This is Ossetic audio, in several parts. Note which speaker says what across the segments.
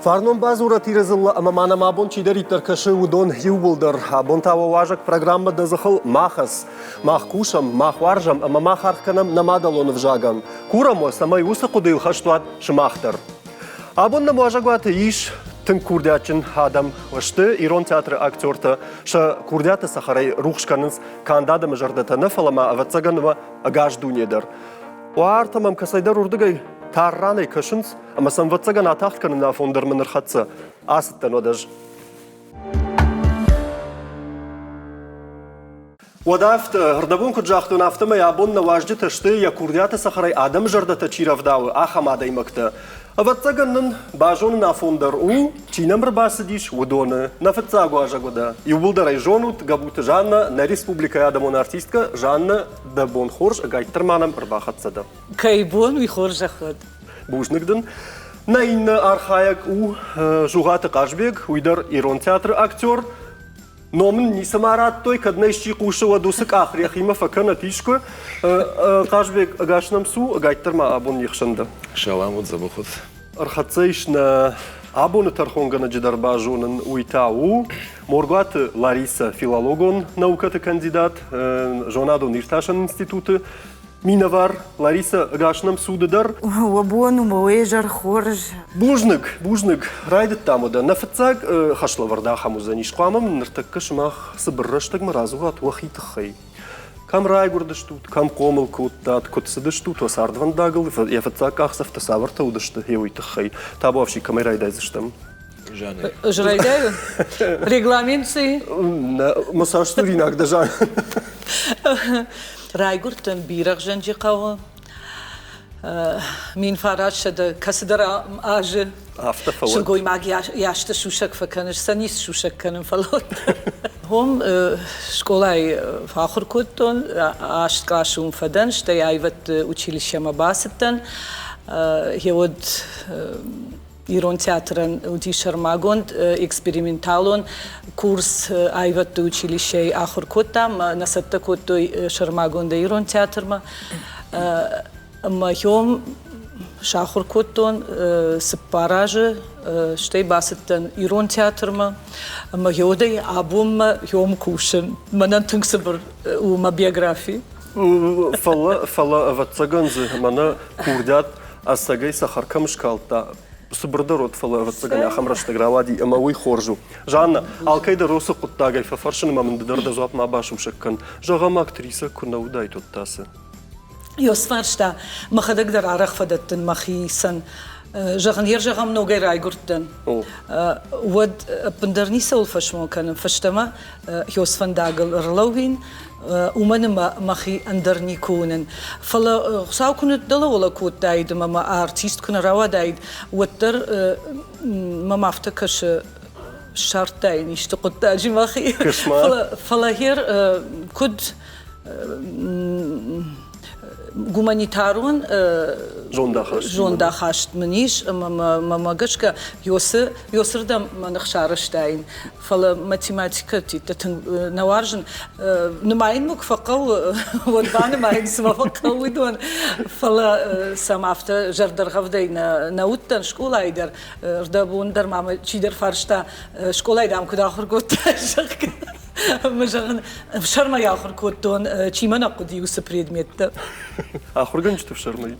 Speaker 1: Фарнон бадзурӕт Иры дзыллӕ ӕмӕ ма нӕм абон чидӕриддӕр кӕсы, уыдон иууылдӕр. Абон та уӕ уазӕг программӕ Дӕ дзыхыл ма хӕц. Мах кусӕм, мах уарзӕм ӕмӕ мах аргъ кӕнӕм нӕ мадӕлон ӕвзагӕн. Курӕм уӕ, цӕмӕй уыцы хъуыдыйыл хӕст уат сымах дӕр. Абон нӕм уазӕгуаты ис тынг курдиатджын адӕм. Сты ирон театры актертӕ. Сӕ курдиаты цӕхӕрӕй рухс кӕнынц канд адӕмы зӕрдӕтӕ нӕ, фӕлӕ ма, ӕвӕццӕгӕн, ӕгас дуне дӕр. Уартӕ мӕм кӕцӕйдӕр уырдыгӕй тар ранӕй кӕсынц, ӕмӕ сӕм ӕвӕццӕгӕн атагъд кӕнын афон дӕр мын ӕрхӕццӕ. Ацыдтӕн уӕд ӕз. Уӕдӕ афтӕ, ӕрдӕбон куыд загътон, афтӕмӕй абон нӕ уазджытӕ сты, йӕ курдиаты цӕхӕрӕй адӕмы зӕрдӕтӕ чи рӕвдауы, ахӕм адӕймӕгтӕ. Ӕвӕццӕгӕн нын базонын афон дӕр у, чи нӕм ӕрбацыдис, уыдоны. Нӕ фыццаг уазӕг уыдӕ. Иууылдӕр ӕй зонут, Гӕбуты Жаннӕ, нӕ республикӕйы адӕмон артисткӕ Жаннӕ, дӕ бон хорз, ӕгайтдӕр ма нӕм ӕрбахӕццӕ дӕ.
Speaker 2: Кӕй бон, уый хорзӕх уӕд.
Speaker 1: Бузныг дын. Нӕ иннӕ архайӕг у Жугаты Хъазбег, уый дӕр ирон театры актер. Ном ын ницӕмӕ радтой, кӕд нӕ исчи хъусы, уӕд уыцы къах йӕхимӕ фӕкӕнӕт искуы. Хъазбег, ӕгас нӕм цу, ӕгайтдӕр ма абон не хсӕн дӕ.
Speaker 3: Салам уыд, дзӕбӕх уыд.
Speaker 1: Ӕрхӕццӕ ис нӕ абоны тӕрхонгӕнӕджы дӕр базонын, уый та у Моргуаты Ларисӕ, филологон наукӕты кандидат, зонадон иртасӕн институты минӕвар Лариса, ӕгас нӕм цуды дӕр.
Speaker 4: Уӕ бон у, уӕ изӕр хорз.
Speaker 1: Бузныг, бузныг. Райдыдтам уӕдӕ. Нӕ фыццаг хӕслӕвӕрд ахӕм уыдзӕнис. Хъуамӕ мын ныртӕккӕ сымах цыбыр рӕстӕгмӕ радзурат уӕхи тыххӕй. Кӕм райгуырдыстут, кӕм хъомыл кодтат, куыд цыдыстут уӕ цардвӕндагыл, йӕ фыццаг къахдзӕфтӕ цавӕртӕ уыдысты, гъе уый тыххӕй. Табуафси, кӕмӕй райдайдзыстӕм?
Speaker 3: Жаннӕ.
Speaker 2: Ӕз райдайон? Регламент цы?
Speaker 1: Нӕ, мӕ цас дӕ, Жаннӕ.
Speaker 2: Райгуырдтӕн Бирӕгъзӕнджы хъӕуы. 1900 кӕцыдӕр азы
Speaker 1: Афтӕ фӕуӕд.
Speaker 2: Сылгоймаг ясты сусӕг фӕкӕныс, сӕ ницы сусӕг кӕнын, фӕлӕ Уым скъолайы фӕахуыр кодтон, аст къласы уым фӕдӕн, стӕй аивӕдты училищемӕ бацыдтӕн. Гъеуӕд Ирон театрӕн уыди сӕрмагонд эксперименталон курс аивӕдты училищейы ахуыр кодтам, нӕ цӕттӕ кодтой сӕрмагондӕй ирон театрмӕ. Ӕмӕ хьом сахуыр кодтон цыппар азы, стӕй бацыдтӕн ирон театрмӕ. Ӕмӕ гъеуӕдӕй абонмӕ хьом кусын. Мӕнӕн тынг цыбыр у мӕ биографи.
Speaker 1: Фӕлӕ, фӕлӕ ӕвӕццӕгӕн дзы мӕнӕ курдиат ӕцӕгӕй цӕхӕр кӕм скалдта, цыбырдӕр уыд, фӕлӕ ӕвӕццӕгӕн ахӕм рӕстӕг рауади ӕмӕ уый хорз у. Жанна, алкӕй дӕр уыцы хъуыддагӕй фӕфӕрсын ӕмӕ мын ды дӕр дӕ дзуапп ма басусӕг кӕн. Зӕгъӕм, актрисӕ куы нӕ уыдаид, уӕд та цы?
Speaker 2: Ёсфарста, мӕхӕдӕг дӕр арӕх фӕдӕттын мӕхицӕн. Зӕгъын, ер зӕгъӕм, ногӕй райгуырдтӕн. Уӕд ӕппындӕр ницӕуыл фӕсмон кӕнын, фӕстӕмӕ ёсфӕндагыл ӕрлӕууин, уымӕн ӕмӕ мӕхи ӕндӕр никуы уынын. Фӕлӕ Хуыцау куы ныддӕлӕуӕлӕ кодтаид ӕмӕ мӕ артист куы нӕ рауадаид, уӕддӕр мӕм афтӕ кӕсы, ссардтаин исты хъуыддаджы мӕхи. Фӕлӕ гъер куыд гуманитарон зондахаст мын ис ӕмӕ мӕ гӕсгӕ ёсырдӕм мӕ ных сарӕзтаин. Фӕлӕ математикӕ тынг нӕ уарзын. Нымайын мӕ куы фӕхъӕуы, уӕд банымайын, цы мӕ фӕхъӕуы, уыдон. Фӕлӕ сӕм афтӕ зӕрдӕргъӕвдӕй нӕ уыдтӕн скъолайы дӕр. Рдӕбон дӕр ма мӕ чидӕр фарста, скъолайы, дам, куыд ахуыр кодтай, зӕгъгӕ. Ӕмӕ зӕгъын, ӕфсӕрмӕй ахуыр кодтон, чи мӕ нӕ хъуыди, уыцы предметтӕ.
Speaker 1: Ахуыргӕнджыты ӕфсӕрмӕй?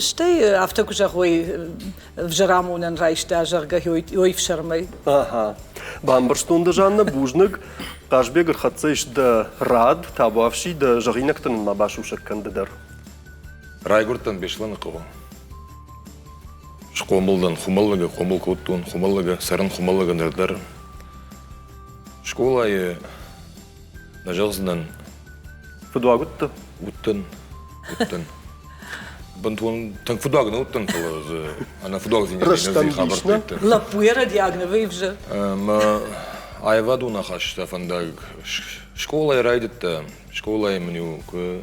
Speaker 2: Стӕй афтӕ куы зӕгъой, ӕвзӕр амонӕн райста, зӕгъгӕ, ой ӕфсӕрмӕй.
Speaker 1: Аха. Бамбӕрстон дӕ, Жанна, бузныг. Хъазбег ӕрхӕццӕ ис дӕ рад, табуафси, дӕ зӕгъинӕгтӕ нын ма басусӕг кӕн ды дӕр.
Speaker 3: Райгуырдтӕн Беслӕны хъӕуы. Схъомыл дӕн Хуымӕллӕгы, хъомыл кодтон Хуымӕллӕгы, цӕрын Хуымӕллӕгы ныр дӕр. Скъолайы нӕ зӕгъдзынӕн.
Speaker 1: Фыдуаг уыдтӕ?
Speaker 3: Уыдтӕн, уыдтӕн. Бынтон тынг фыдуаг нӕ уыдтӕн, фӕлӕ дзы ӕнӕ фыдуагдзинадӕй нӕ дзы хабӕрттӕ.
Speaker 2: Лӕппуйӕ рӕдиаг нӕ вӕййы.
Speaker 3: Мӕ аивадон ахаста фӕндаг скъолайы райдыдта. Скъолайы мын-иу куы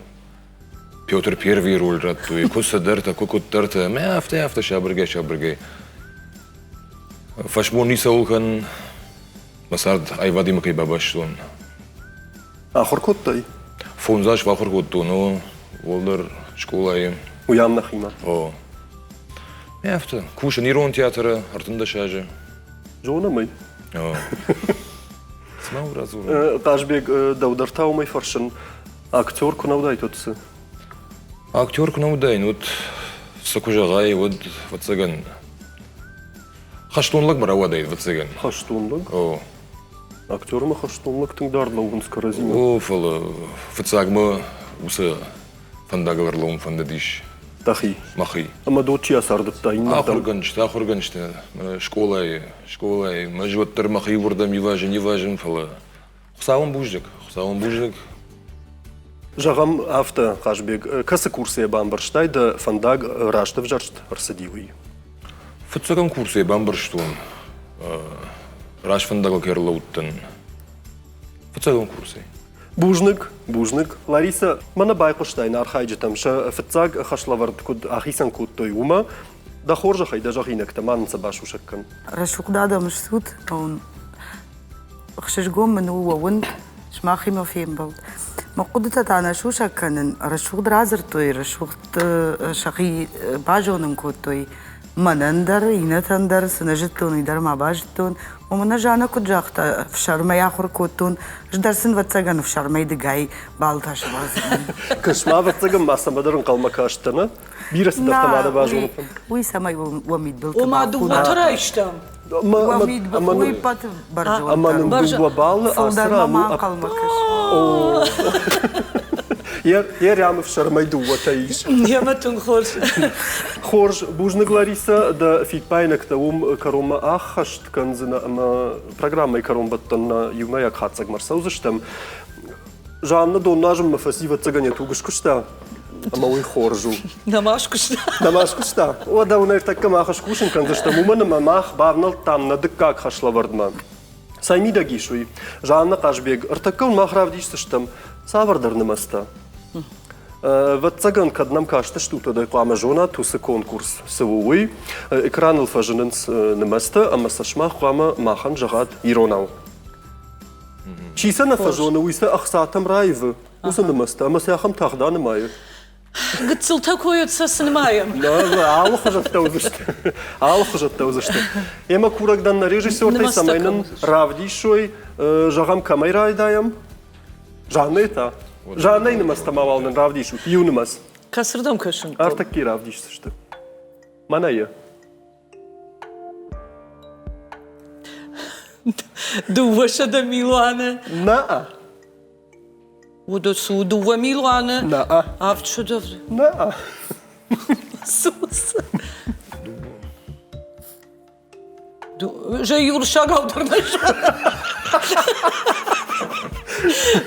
Speaker 3: Петр Первый роль радтой, куы цыдӕртӕ, куы куыддӕртӕ. Ӕмӕ афтӕ-афтӕ сабыргай-сабыргай. Фӕсмон ницӕуыл кӕнын, мӕ цард аивадимӕ кӕй бабастон.
Speaker 1: Ахуыр кодтай?
Speaker 3: Фондз аз фӕахуыр кодтон, о, уӕлдӕр скъолайы.
Speaker 1: Уый ам нӕхимӕ?
Speaker 3: О. Афтӕ. Кусын ирон театры 13 азы.
Speaker 1: Зонӕм ӕй.
Speaker 3: Цыма у радзурын?
Speaker 1: Хъазбег, дӕу дӕр та уымӕй фӕрсын. Актер куы нӕ уыдаид, уӕд цы?
Speaker 3: Актер куы нӕ уыдаин, уӕд цы куы зӕгъай, уӕд, ӕвӕццӕгӕн, хӕстон лӕгмӕ рауадаид, ӕвӕццӕгӕн.
Speaker 1: Хӕстон лӕг?
Speaker 3: О.
Speaker 1: Актер ӕмӕ хӕстон лӕг тынг дард лӕууынц кӕрӕдзимӕ.
Speaker 3: О, фӕлӕ фыццагмӕ уыцы фӕндагыл ӕрлӕууын фӕндыдис.
Speaker 1: Дӕхи?
Speaker 3: Мӕхи.
Speaker 1: Ӕмӕ дот чи ацардыдта иннӕрдӕм?
Speaker 3: Ахуыргӕнджытӕ, ахуыргӕнджытӕ скъолайы, скъолайы. Ӕз уӕддӕр мӕхи уырдӕм ивазын, ивазын, фӕлӕ Хуыцауӕн бузныг, Хуыцауӕн бузныг.
Speaker 1: Зӕгъӕм, афтӕ, Хъазбег, кӕцы курсы йӕ бамбӕрстай, дӕ фӕндаг раст ӕвзӕрст ӕрцыди, уый?
Speaker 3: Фыццӕгӕм курсы йӕ бамбӕрстон, раст фӕндагыл кӕй ӕрлӕууыдтӕн. Фыццӕгӕм курсӕй.
Speaker 1: Бузныг, бузныг. Ларисӕ, мӕнӕ байхъуыстай нӕ архайджытӕм сӕ фыццаг хӕслӕвӕрд куыд ахицӕн кодтой, уымӕ. Дӕ хорзӕхӕй дӕ зӕгъинӕгтӕ ма нын сӕ басусӕг кӕн.
Speaker 4: Рӕсугъд адӕм стут, Ӕхсызгон мын у уӕ уынд, сымахимӕ фембӕлд. Мӕ хъуыдытӕ та нӕ сусӕг кӕнын. Рӕсугъд радзырдтой, рӕсугъд сӕхи базонын кодтой. Мӕнӕн дӕр, иннӕтӕн дӕр, цы нӕ зыдтон, уый дӕр ма базыдтон. Уымӕн ӕз Жаннӕ куыд загъта, ӕфсӕрмӕй ахуыр кодтон, ӕз дӕр сын, ӕвӕццӕгӕн, ӕфсӕрмӕй дыгай балтӕ сӕвӕрдзынӕн.
Speaker 1: Кӕс-ма, ӕвӕццӕгӕн ма цӕмӕдӕр ӕнхъӕлмӕ кастӕ, нӕ? Бирӕ цыдӕртӕ ма дӕ базонын.
Speaker 4: Уый цӕмӕй уӕ мидбылты
Speaker 2: Ома дыууӕтӕ райстам.
Speaker 1: Ӕмӕ нын дыууӕ баллы ацы ран у Йӕ рӕмы фсӕрмӕй дыууӕтӕ ис.
Speaker 2: Йемӕ тынг хорз.
Speaker 1: Хорз, бузныг, Ларисӕ, дӕ фиппаинӕгтӕ уым кӕронмӕ ӕххӕст кӕндзынӕ ӕмӕ программӕйы кӕронбӕттӕн нӕ иумӕйаг хатдзӕгмӕ ӕрцӕудзыстӕм. Жанна донназынмӕ фӕци, ӕвӕццӕгӕн йӕ туг скуыста, ӕмӕ уый хорз у.
Speaker 2: Нӕма скуыста.
Speaker 1: Нӕма скуыста? Уӕдӕ уын ӕртӕккӕ мах скусын кӕндзыстӕм, уымӕн ӕмӕ мах бавнӕлдтам нӕ дыккаг хӕслӕвӕрдмӕ. Цӕй мидӕг ис уый? Жанна Хъазбег, ӕртӕккӕ уын мах равдисдзыстӕм цавӕрдӕр нымӕцтӕ. Ӕвӕццӕгӕн, кӕд нӕм кастыстут, уӕд ӕй хъуамӕ зонат, уыцы конкурс цы у, уый. Экраныл фӕзынынц нымӕцтӕ, ӕмӕ сӕ сымах хъуамӕ махӕн зӕгъат иронау. Чи сӕ нӕ фӕзоны, уый сӕ ӕхцатӕм раивы, уыцы нымӕцтӕ, ӕмӕ сӕ ахӕм тагъд анымайы.
Speaker 2: Гыццылтӕ койӕ сӕ цы нымайӕм?
Speaker 1: Алыхуызӕттӕ уыдзысты. Алыхуызӕттӕ уыдзысты. Ӕмӕ курӕг дӕн нӕ режиссертӕй, цӕмӕй нын равдисой, зӕгъӕм, кӕмӕй райдайӕм? Жаннӕй та? Жаннӕйы нымӕцтӕ ма уал нын равдисут, иу нымӕц.
Speaker 2: Кӕцырдӕм кӕсын?
Speaker 1: Ӕртӕкки равдисдзысты. Мӕнӕ йӕ.
Speaker 2: Дыууӕсӕдӕ милуаны.
Speaker 1: Нӕ.
Speaker 2: Уыдо цы у дыууӕ милуаны?
Speaker 1: Нӕ.
Speaker 2: Авдсӕдӕ.
Speaker 1: Нӕ.
Speaker 2: Цы у цы? Жай уырыссагау дӕр нӕ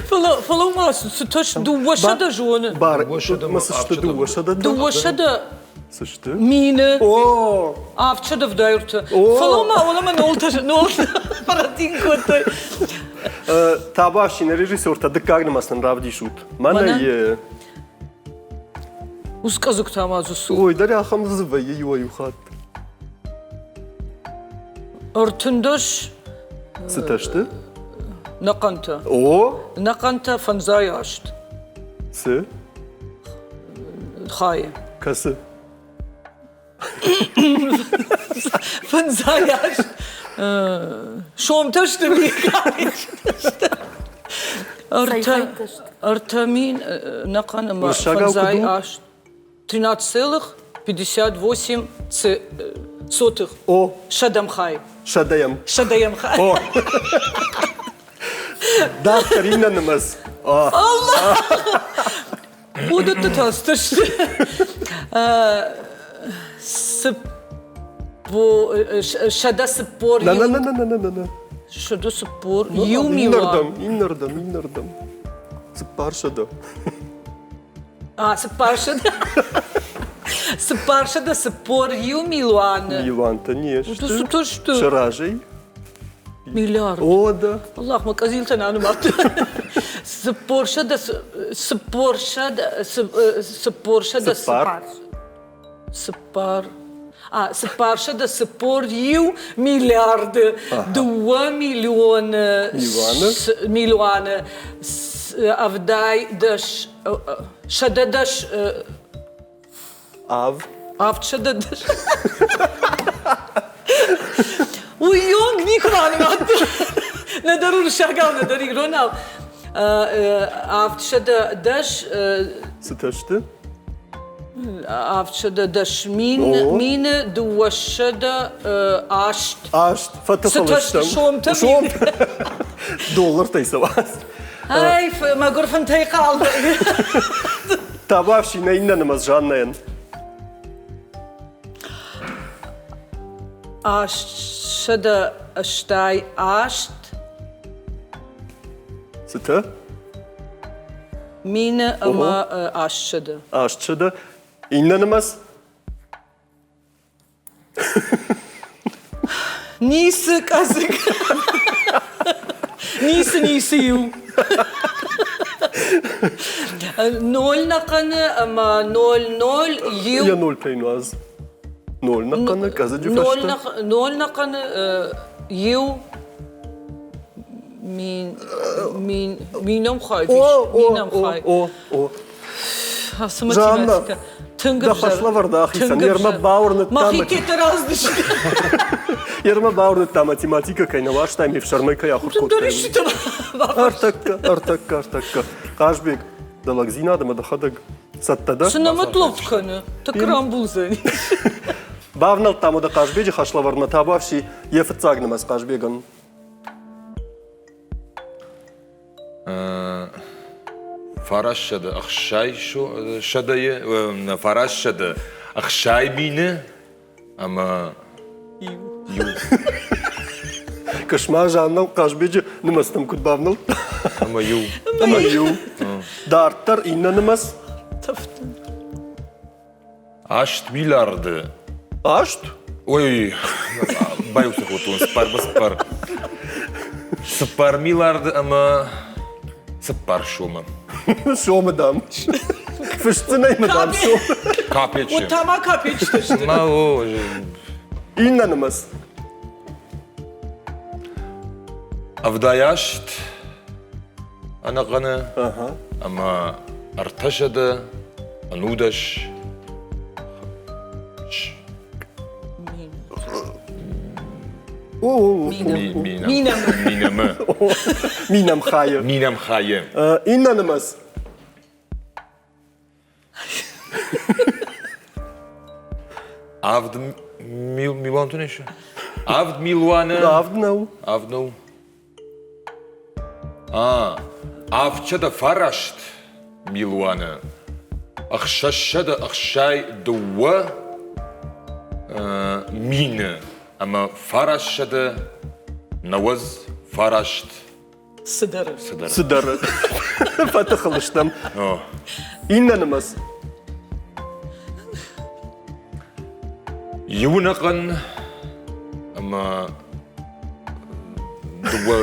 Speaker 2: Фӕлӕ, фӕлӕ ма цы тӕс дыууӕсӕдӕ зоны.
Speaker 1: Бар, ма цы сты дыууӕсӕдӕ?
Speaker 2: Дыууӕсӕдӕ
Speaker 1: Цы сты?
Speaker 2: Мины.
Speaker 1: О!
Speaker 2: Авдсӕдӕ ӕвдайырты. Фӕлӕ ма уӕлӕмӕ нолтӕ нолтӕ фӕрӕтин кодтой.
Speaker 1: Табуафси, нӕ режиссертӕ дыккаг нымӕц нын равдисут. Мӕнӕ йе.
Speaker 2: Ус къӕдзыгтӕ ма дзы цу.
Speaker 1: Ой, дӕр ахӕм дзы вӕййы иуӕй-иу хатт.
Speaker 2: Ӕртындӕс.
Speaker 1: Цытӕ сты?
Speaker 2: Нӕхъӕнтӕ.
Speaker 1: О!
Speaker 2: Нӕхъӕнтӕ фӕндзай аст.
Speaker 1: Цы?
Speaker 2: Хайы.
Speaker 1: Кӕсы.
Speaker 2: Фӕндзай аст. Сомтӕ сты Ӕртӕ мин нӕхъӕн ӕмӕ фӕндзай аст. 13,58 сотых.
Speaker 1: О.
Speaker 2: Сӕдӕм хай.
Speaker 1: Сӕдӕйӕм.
Speaker 2: Сӕдӕйӕм хай.
Speaker 1: О. Дарддӕр иннӕ нымӕц.
Speaker 2: Аллах! Уыдӕтты та сты. 141.
Speaker 1: На-на-на-на-на-на.
Speaker 2: 141 милуан.
Speaker 1: Иннӕрдӕм, иннӕрдӕм, иннӕрдӕм. 400.
Speaker 2: А, 400. 441 милуаны.
Speaker 1: Милуантӕ не сты.
Speaker 2: Цы сты?
Speaker 1: Сӕ разӕй.
Speaker 2: Миллиард.
Speaker 1: О, да.
Speaker 2: Аллах, мӕ къӕдзилтӕ нӕ нымадта. 400, 400, 400,
Speaker 1: Цыппар.
Speaker 2: Цыппар. А, 441 миллиарды, дыууӕ миллионы,
Speaker 1: Милуаны?
Speaker 2: милуаны, 70 дӕс, 110
Speaker 1: Ав.
Speaker 2: 710. Уыйонг никуы банымадтон. Нӕдӕр уырыссагау, нӕдӕр иронау. 710.
Speaker 1: Цытӕ сты?
Speaker 2: 710 мины 208.
Speaker 1: Аст. Фӕтыхыл стӕм.
Speaker 2: Сомтӕ.
Speaker 1: Сом. Доллартӕй цӕуӕц.
Speaker 2: Ай, мӕгуыр фынтӕй хъал.
Speaker 1: Табуафси, нӕ иннӕ нымӕц Жаннӕйӕн.
Speaker 2: 888.
Speaker 1: Цытӕ?
Speaker 2: Мины ӕмӕ 800.
Speaker 1: 800. Иннӕ нымӕц?
Speaker 2: Ницы къӕдзыг. Ницы, ницы иу. Ноль нӕхъӕны ӕмӕ ноль ноль иу.
Speaker 1: Йӕ ноль кӕй нуаз. Ноль нӕхъӕны къӕдзыджы фӕстӕ.
Speaker 2: Ноль нӕхъӕны иу мин мин минӕм хай. Минӕм хай.
Speaker 1: О, о, о.
Speaker 2: Ацы математикӕ тынг
Speaker 1: Дӕ хӕслӕвӕрд ахицӕн. Ермӕ бауырныдта.
Speaker 2: Мӕхи кеты раздысты.
Speaker 1: Ермӕ бауырныдта математикӕ кӕй нӕ уарзтай, ме фсӕрмӕй кӕй ахуыр кодтай. Ӕртӕккӕ, ӕртӕккӕ, ӕртӕккӕ. Хъазбег, дӕ лӕгдзинад ӕмӕ дӕхӕдӕг цӕттӕ дӕ?
Speaker 2: Цы нымытлов кӕны? Тык рамбулдзӕни.
Speaker 1: Бавнӕлдтам уӕдӕ Хъазбеджы хӕслӕвӕрдмӕ табуафси йӕ фыццаг нымӕц Хъазбегӕн.
Speaker 3: Фарассӕдӕ ӕхсай сӕдӕйы, фарассӕдӕ ӕхсай мины ӕмӕ иу.
Speaker 1: Кӕс-ма, Жанна Хъазбеджы нымӕцтӕм куыд бавнӕлдта.
Speaker 3: Ӕмӕ иу.
Speaker 1: Ӕмӕ иу. Дарддӕр иннӕ нымӕц.
Speaker 3: Аст миллиарды.
Speaker 1: Аст?
Speaker 3: Ой, баиуты кодтон цыппар ба цыппар. Цыппар миллиарды ӕмӕ цыппар сомы.
Speaker 1: Сомы, дам. Фысдзынӕй мӕ, дам, сом.
Speaker 3: Капеччы.
Speaker 2: Вот та ма капеччы сты.
Speaker 3: Ма о.
Speaker 1: Иннӕ нымӕц.
Speaker 3: 78 ӕнӕхъӕны ӕмӕ ӕртӕсӕдӕ ӕнудӕс Минӕмы.
Speaker 1: Минӕм хайы.
Speaker 3: Минӕм хайы.
Speaker 1: Иннӕ нымӕц.
Speaker 3: Авд милуан тунесы? Авд милуаны.
Speaker 1: Авд нӕу.
Speaker 3: Авд нӕу. А, 709 милуаны 662 мины ӕмӕ 999
Speaker 2: цыдӕр.
Speaker 3: Цыдӕр.
Speaker 1: Цыдӕр. Фӕтыхыл стӕм. Иннӕ нымӕц.
Speaker 3: Иунӕхъӕн ӕмӕ дыууӕ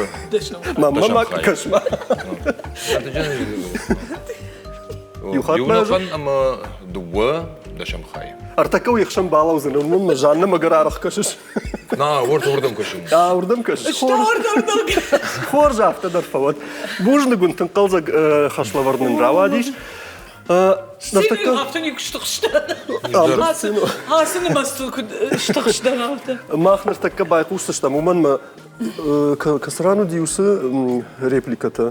Speaker 1: Мамӕ ма кӕс-ма. Иу хатт ма
Speaker 3: Иунӕхъӕн ӕмӕ дыууӕ дӕсӕм хай.
Speaker 1: Ӕртӕккӕ уе хсӕн балӕудзӕн, уымӕн мӕ Жаннӕмӕ гӕр арӕх кӕсыс.
Speaker 3: На, уырдӕм кӕсын.
Speaker 1: А, уырдӕм кӕсыс. Хорз, афтӕ дӕр фӕуӕд. Бузныг уын, тынг хъӕлдзӕг хӕслӕвӕрд нын рауадис.
Speaker 2: Афтӕ никуы стыхстӕн. Ацы нымӕцтыл куыд стыхстӕн афтӕ.
Speaker 1: Мах ныртӕккӕ байхъусдзыстӕм, уымӕн мӕ кӕцы ран уыди уыцы репликӕтӕ?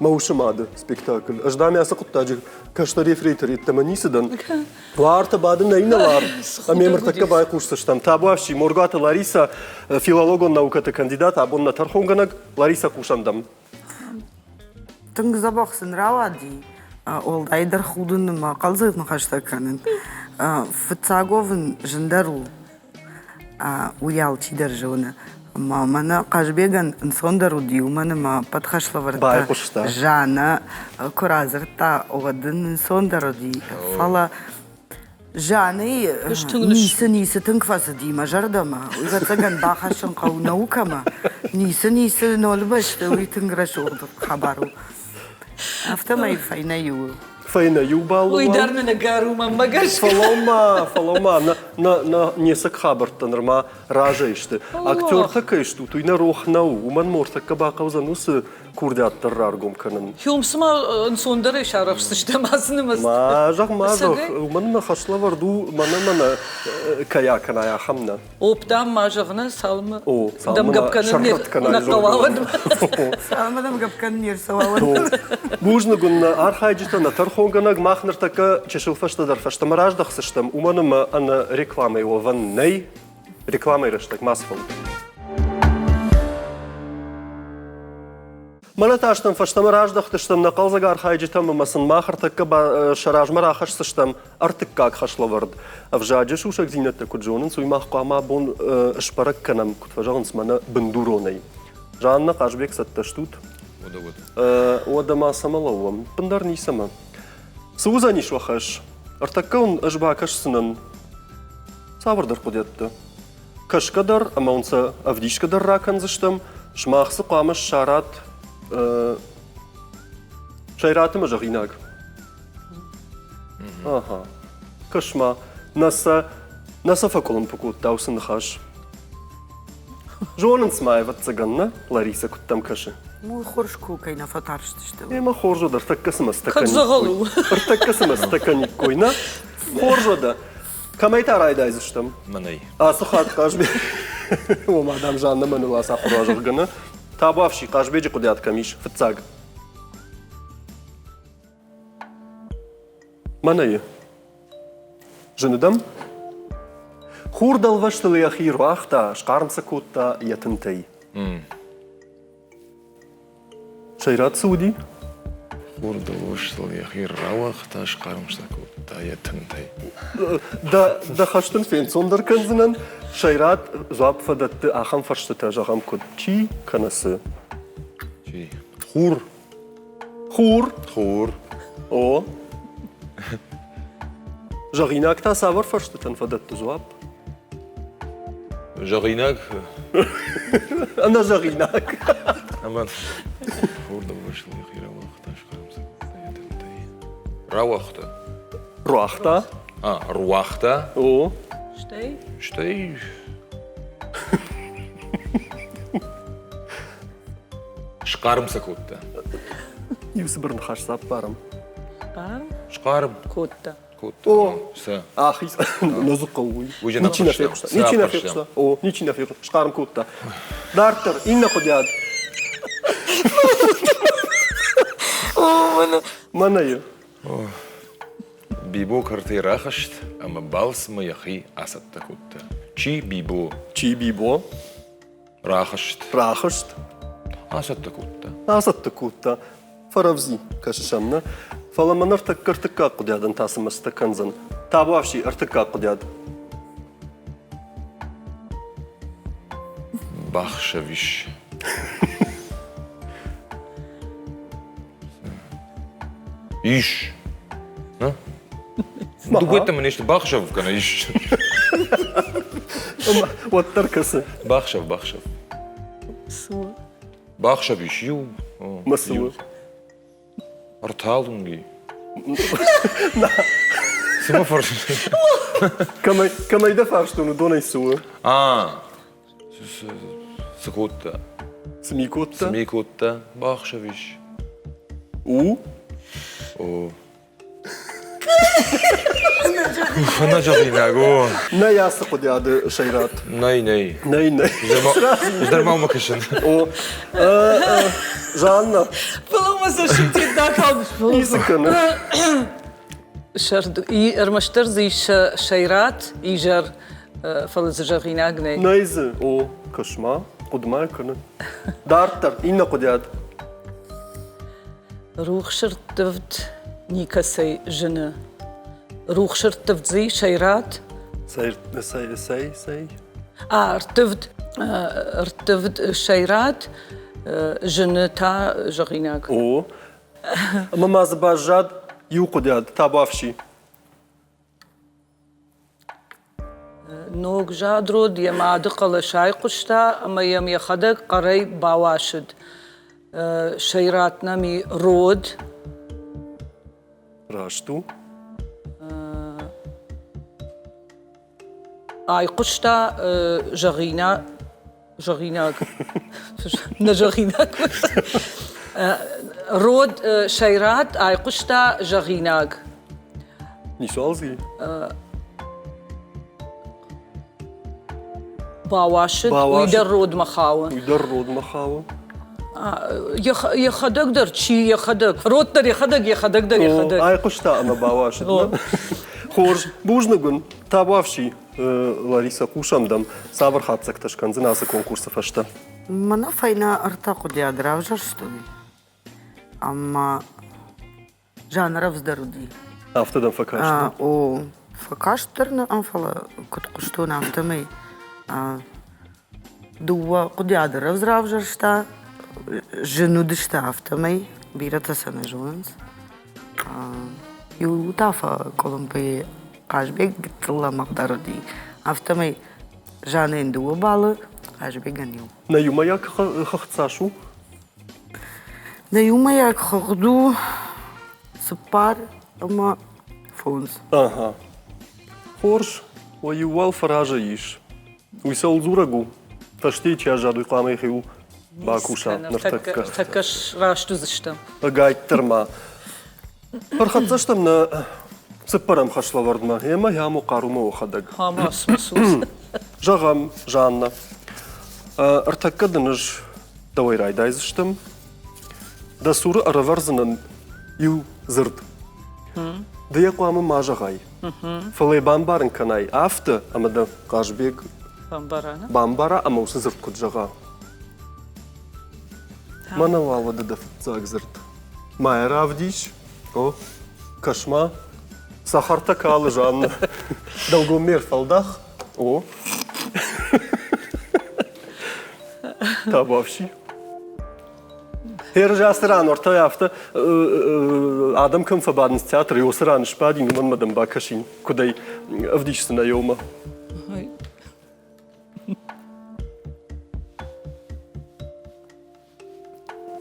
Speaker 1: Мӕ усы мады спектакль. Ӕз дам ацы хъуыддаджы кӕстӕр ефрейтор йеддӕмӕ ницы дӕн. Ларты бады нӕ инӕлар. Ӕмӕ ныртӕккӕ байхъусдзыстӕм. Табуафси Моргуаты Лариса, филологон наукӕты кандидат, абон нӕ тӕрхонгӕнӕг. Лариса, хъусӕм дӕм.
Speaker 4: Тынг дзӕбӕх сын рауади, уӕлдайдӕр худын ӕмӕ хъӕлдзӕг ныхӕстӕ кӕнын. Фыццаг уӕвын зындӕр у, уый алчидӕр зоны. Ӕмӕ мӕнӕ Хъазбегӕн ӕнцондӕр уыди, уымӕн ӕмӕ ӕппӕт хӕслӕвӕрдтӕ Жаннӕ куы радзырдта, уӕд ын ӕнцондӕр уыди. Фӕлӕ Жаннӕйы ницы ницы тынг фӕцыди мӕ зӕрдӕмӕ. Уый ӕвӕццӕгӕн бахӕссын хъӕуы наукӕмӕ. Ницы ницы нолы бӕсты уый тынг рӕсугъд хабар у. Афтӕмӕй фӕйнӕ иу.
Speaker 1: Фӕйнӕ иу баллы
Speaker 2: Уый дӕр нын ӕгӕр у мӕнмӕ гӕсгӕ.
Speaker 1: Фӕлӕуу-ма, фӕлӕуу-ма, нӕ, нӕ, нӕ не цӕг хабӕрттӕ нырма разӕй сты. Актертӕ кӕй стут, уый нӕ рох нӕу. Уымӕн мортӕккӕ бахъӕудзӕн уыцы курдиат дӕр раргом кӕнын.
Speaker 2: Хиум цыма ӕнцондӕрӕй сарӕхсдзыстӕм ацы нымӕц.
Speaker 1: Ма зӕгъ, ма зӕгъ, уымӕн мӕ хӕслӕвӕрд у мӕнӕ мӕнӕ кӕй акӕнай, ахӕм нӕ.
Speaker 2: Оп, дам, ма зӕгъ нӕ, цалынмӕ
Speaker 1: О,
Speaker 2: дӕм гӕпп кӕнын не хъӕуа, уӕдмӕ.
Speaker 4: Цалынмӕ дӕм гӕпп кӕнын не рцӕуа, уӕдмӕ.
Speaker 1: Бузныг уын нӕ архайджытӕ, нӕ тӕрхонгӕнӕг. Мах ныртӕккӕ чысыл фӕстӕдӕр фӕстӕмӕ раздӕхдзыстӕм, уымӕн ӕмӕ ӕнӕ рекламӕйы уӕвӕн нӕй. Рекламӕйы рӕстӕг ма сфӕуд. Мӕнӕ та стӕм фӕстӕмӕ раздӕхтыстӕм нӕ хъӕлдзӕг архайджытӕм ӕмӕ сын мах ӕртӕккӕ сӕ размӕ рахӕсдзыстӕм ӕртыккаг хӕслӕвӕрд. Ӕвзаджы сусӕгдзинӕдтӕ куыд зонынц, уый мах хъуамӕ абон сбӕрӕг кӕнӕм, куыд фӕзӕгъынц, мӕнӕ бындуронӕй. Жанна, Хъазбег, цӕттӕ стут?
Speaker 3: Уӕдӕ, уӕдӕ.
Speaker 1: Уӕдӕ ма цӕмӕ лӕууӕм? Ӕппындӕр ницӕмӕ. Цы уыдзӕнис уӕ хӕс? Ӕртӕккӕ уын ӕз бакӕсдзынӕн цавӕрдӕр хъуыдыйӕдтӕ. Кӕсгӕ дӕр ӕмӕ уын сӕ ӕвдисгӕ дӕр ракӕндзыстӕм. Сымах дзы хъуамӕ ссарат сӕйраты мӕ зӕгъинаг. Ага. Кӕс-ма, нӕ сӕ, нӕ сӕ фӕкъуылымпы кодта уыцы ныхас. Зонынц ма, ӕвӕццӕгӕн, нӕ, Ларисӕ, куыд дӕм кӕсы?
Speaker 4: Мой хорз куы кӕй нӕ фӕтарстысты.
Speaker 1: Ӕмӕ хорз уӕд, ӕртӕккӕ цымӕ цытӕ кӕниккой. Ӕртӕккӕ цымӕ цытӕ кӕниккой, нӕ? Хорз уӕдӕ. Кӕмӕй та райдайдзыстӕм?
Speaker 3: Мӕнӕй.
Speaker 1: Ацы хатт Хъазбег... Ома, дам, Жанна мӕныл ацахуыр уа, нӕ? Табуафси, Хъазбеджы хъуыдиат кӕм ис? Фыццаг. Мӕнӕйы. Зыны дӕм? Хур дӕлвӕзтыл йӕхи руагъта, схъарм сӕ кодта йӕ тынтӕй. Сӕйрат цы уыди?
Speaker 3: Хур дӕлвӕзтыл йӕхи рауагъта, схъарм сӕ кодта йӕ тынтӕй.
Speaker 1: Дӕ, дӕ хӕст ын фенцондӕр кӕндзынӕн. Сӕйрат дзуапп фӕдӕтты ахӕм фӕрстытӕ, зӕгъӕм, куыд чи кӕнӕ цы?
Speaker 3: Чи? Хур.
Speaker 1: Хур.
Speaker 3: Хур.
Speaker 1: О. Зӕгъинаг та цавӕр фӕрстытӕн фӕдӕтты дзуапп?
Speaker 3: Зӕгъинаг?
Speaker 1: Ӕнӕзӕгъинаг.
Speaker 3: Ӕмӕ хур дӕлвӕзтыл йӕхи рауагъта, Рауагъта.
Speaker 1: Руагъта?
Speaker 3: А, руагъта.
Speaker 1: О.
Speaker 2: Стӕй?
Speaker 3: Стӕй Схъарм сӕ кодта.
Speaker 1: Иу цыбыр ныхас цӕппарӕм.
Speaker 2: Схъарм?
Speaker 3: Схъарм.
Speaker 2: Кодта.
Speaker 3: Кодта.
Speaker 1: О,
Speaker 3: Сӕ.
Speaker 1: Ахиз. Нӕ дзы хъӕуы уый.
Speaker 3: Уый же
Speaker 1: Ничи нӕ фехъуыста. Ничи нӕ фехъуыста. О, ничи нӕ фехъуыста. Схъарм кодта. Дарддӕр, иннӕ хъуыдиад. Мӕнӕйы.
Speaker 3: Бибо кӕртӕй рахызт ӕмӕ балцмӕ йӕхи ацӕттӕ кодта. Чи Бибо?
Speaker 1: Чи Бибо?
Speaker 3: Рахызт.
Speaker 1: Рахызт.
Speaker 3: Ацӕттӕ кодта.
Speaker 1: Ацӕттӕ кодта. Фӕрӕвдзи, кӕсыс ӕм, нӕ? Фӕлӕ мӕн ӕртӕккӕ ӕртыккаг хъуыдиадӕн та цы мӕстӕ кӕндзӕн? Табуафси, ӕртыккаг хъуыдиад.
Speaker 3: Бахсӕв ис. Ис. Нӕ? Дыууӕтӕ мын исты бахсӕв кӕнӕ ис.
Speaker 1: Уӕддӕр кӕсы.
Speaker 3: Бахсӕв, бахсӕв.
Speaker 2: Цы у?
Speaker 3: Бахсӕв ис иу.
Speaker 1: Ма цы у?
Speaker 3: Ӕрталынг и. Цы мӕ фӕрсыс?
Speaker 1: Кӕмӕй, кӕмӕй дӕ фарстон, уыдонӕй цы у?
Speaker 3: А, цы кодта?
Speaker 1: Цы ми кодта?
Speaker 3: Цы ми кодта? Бахсӕв ис.
Speaker 1: У?
Speaker 3: О. Ӕнӕзӕгъинаг, о.
Speaker 1: Нӕй ацы хъуыдиады сӕйрат.
Speaker 3: Нӕй, нӕй.
Speaker 1: Нӕй, нӕй.
Speaker 3: Ӕз ма уымӕ кӕсын.
Speaker 1: О. Жанна.
Speaker 2: Фӕлӕ мӕ цӕссыгтӕ дакалд.
Speaker 1: Ницы кӕны.
Speaker 2: Сӕрд, ӕрмӕстдӕр дзы ис сӕйрат изӕр, фӕлӕ дзы зӕгъинаг нӕй.
Speaker 1: Нӕй дзы. О, кӕс-ма, хъуыдымӕ кӕны. Дарддӕр, иннӕ хъуыдиад.
Speaker 2: Рухсы рттывд никӕцӕй зыны. Рухсы рттывд дзы и сӕйрат.
Speaker 1: Цӕй, цӕй, цӕй, цӕй?
Speaker 2: А, рттывд, рттывд сӕйрат, зыны та зӕгъинаг.
Speaker 1: О, ӕмӕ ма дзы баззад иу хъуыдиад, табуафси.
Speaker 2: Ног задрод йӕ мады хъӕлӕс айхъуыста ӕмӕ йӕм йӕхӕдӕг хъӕрӕй бауасыд. Сӕйрат нӕм и род.
Speaker 1: Раст у.
Speaker 2: Айхъуыста зӕгъина зӕгъинаг. Нӕ зӕгъинаг. Род сӕйрат айхъуыста зӕгъинаг.
Speaker 1: Ницуал дзы и?
Speaker 2: Бауасыд, уый дӕр родмӕ хауы.
Speaker 1: Уый дӕр родмӕ хауы.
Speaker 2: Йӕхӕдӕг дӕр чи йӕхӕдӕг? Род дӕр йӕхӕдӕг, йӕхӕдӕг дӕр йӕхӕдӕг.
Speaker 1: Айхъуыста ӕмӕ бауасыд. Хорз, бузныг уын. Табуафси, Лариса, хъусӕм дӕм. Цавӕр хатдзӕгтӕ скӕндзынӕ ацы конкурсы фӕстӕ?
Speaker 4: Мӕнӕ фӕйнӕ ӕртӕ хъуыдыйад равзӕрстой ӕмӕ жанр ӕвздӕр уыди.
Speaker 1: Афтӕ дӕм фӕкаст?
Speaker 4: О, фӕкаст дӕр нӕ, фӕлӕ куыд хъуыстон, афтӕмӕй дыууӕ хъуыдыйады рӕвдз равзӕрста, зын уыдысты афтӕмӕй, бирӕтӕ сӕ нӕ зонынц. Иу та фӕкъуылымпыйы Хъазбег гыццыл лӕмӕгъдӕр уыди, афтӕмӕй Жаннӕйӕн дыууӕ баллы, Хъазбегӕн иу.
Speaker 1: Нӕ иумӕйаг хыгъд цас у?
Speaker 4: Нӕ иумӕйаг хыгъд у 4 ӕмӕ 5.
Speaker 1: Ага. Хорз, уӕ иу уал фӕразӕй ис. Уый цӕуыл дзурӕг у? Фӕстейы чи аззад, уый хъуамӕ йӕхиуыл бакуса ныртӕккӕ.
Speaker 2: Ныртӕккӕ сраст уыдзыстӕм.
Speaker 1: Ӕгайтдӕр ма. Ӕрхӕццӕ стӕм нӕ цыппӕрӕм хӕслӕвӕрдмӕ, ӕмӕ йӕм у хъарумӕ уӕхӕдӕг. Зӕгъӕм, Жанна, ӕртӕккӕ дын ӕз дӕуӕй райдайдзыстӕм. Дӕ цуры ӕрӕвӕрдзынӕн иу дзырд. Ды йӕ хъуамӕ ма зӕгъай, фӕлӕ йӕ бамбарын кӕнай афтӕ, ӕмӕ дӕ Хъазбег бамбара ӕмӕ уыцы дзырд куыд зӕгъа. Мӕнӕ уал уӕдӕ дӕ фыццаг дзырд. Ма йӕ равдис. О, кӕс-ма, цӕхӕртӕ калы Жанна. Дӕлгоммӕ ӕрфӕлдах. О. Табуафси. Херыз ацы ран уӕртӕ афтӕ адӕм кӕм фӕбадынц театры, уыцы ран сбадин, уымӕн мӕ дӕм бакӕсин, куыд ӕй ӕвдисдзынӕ еумӕ.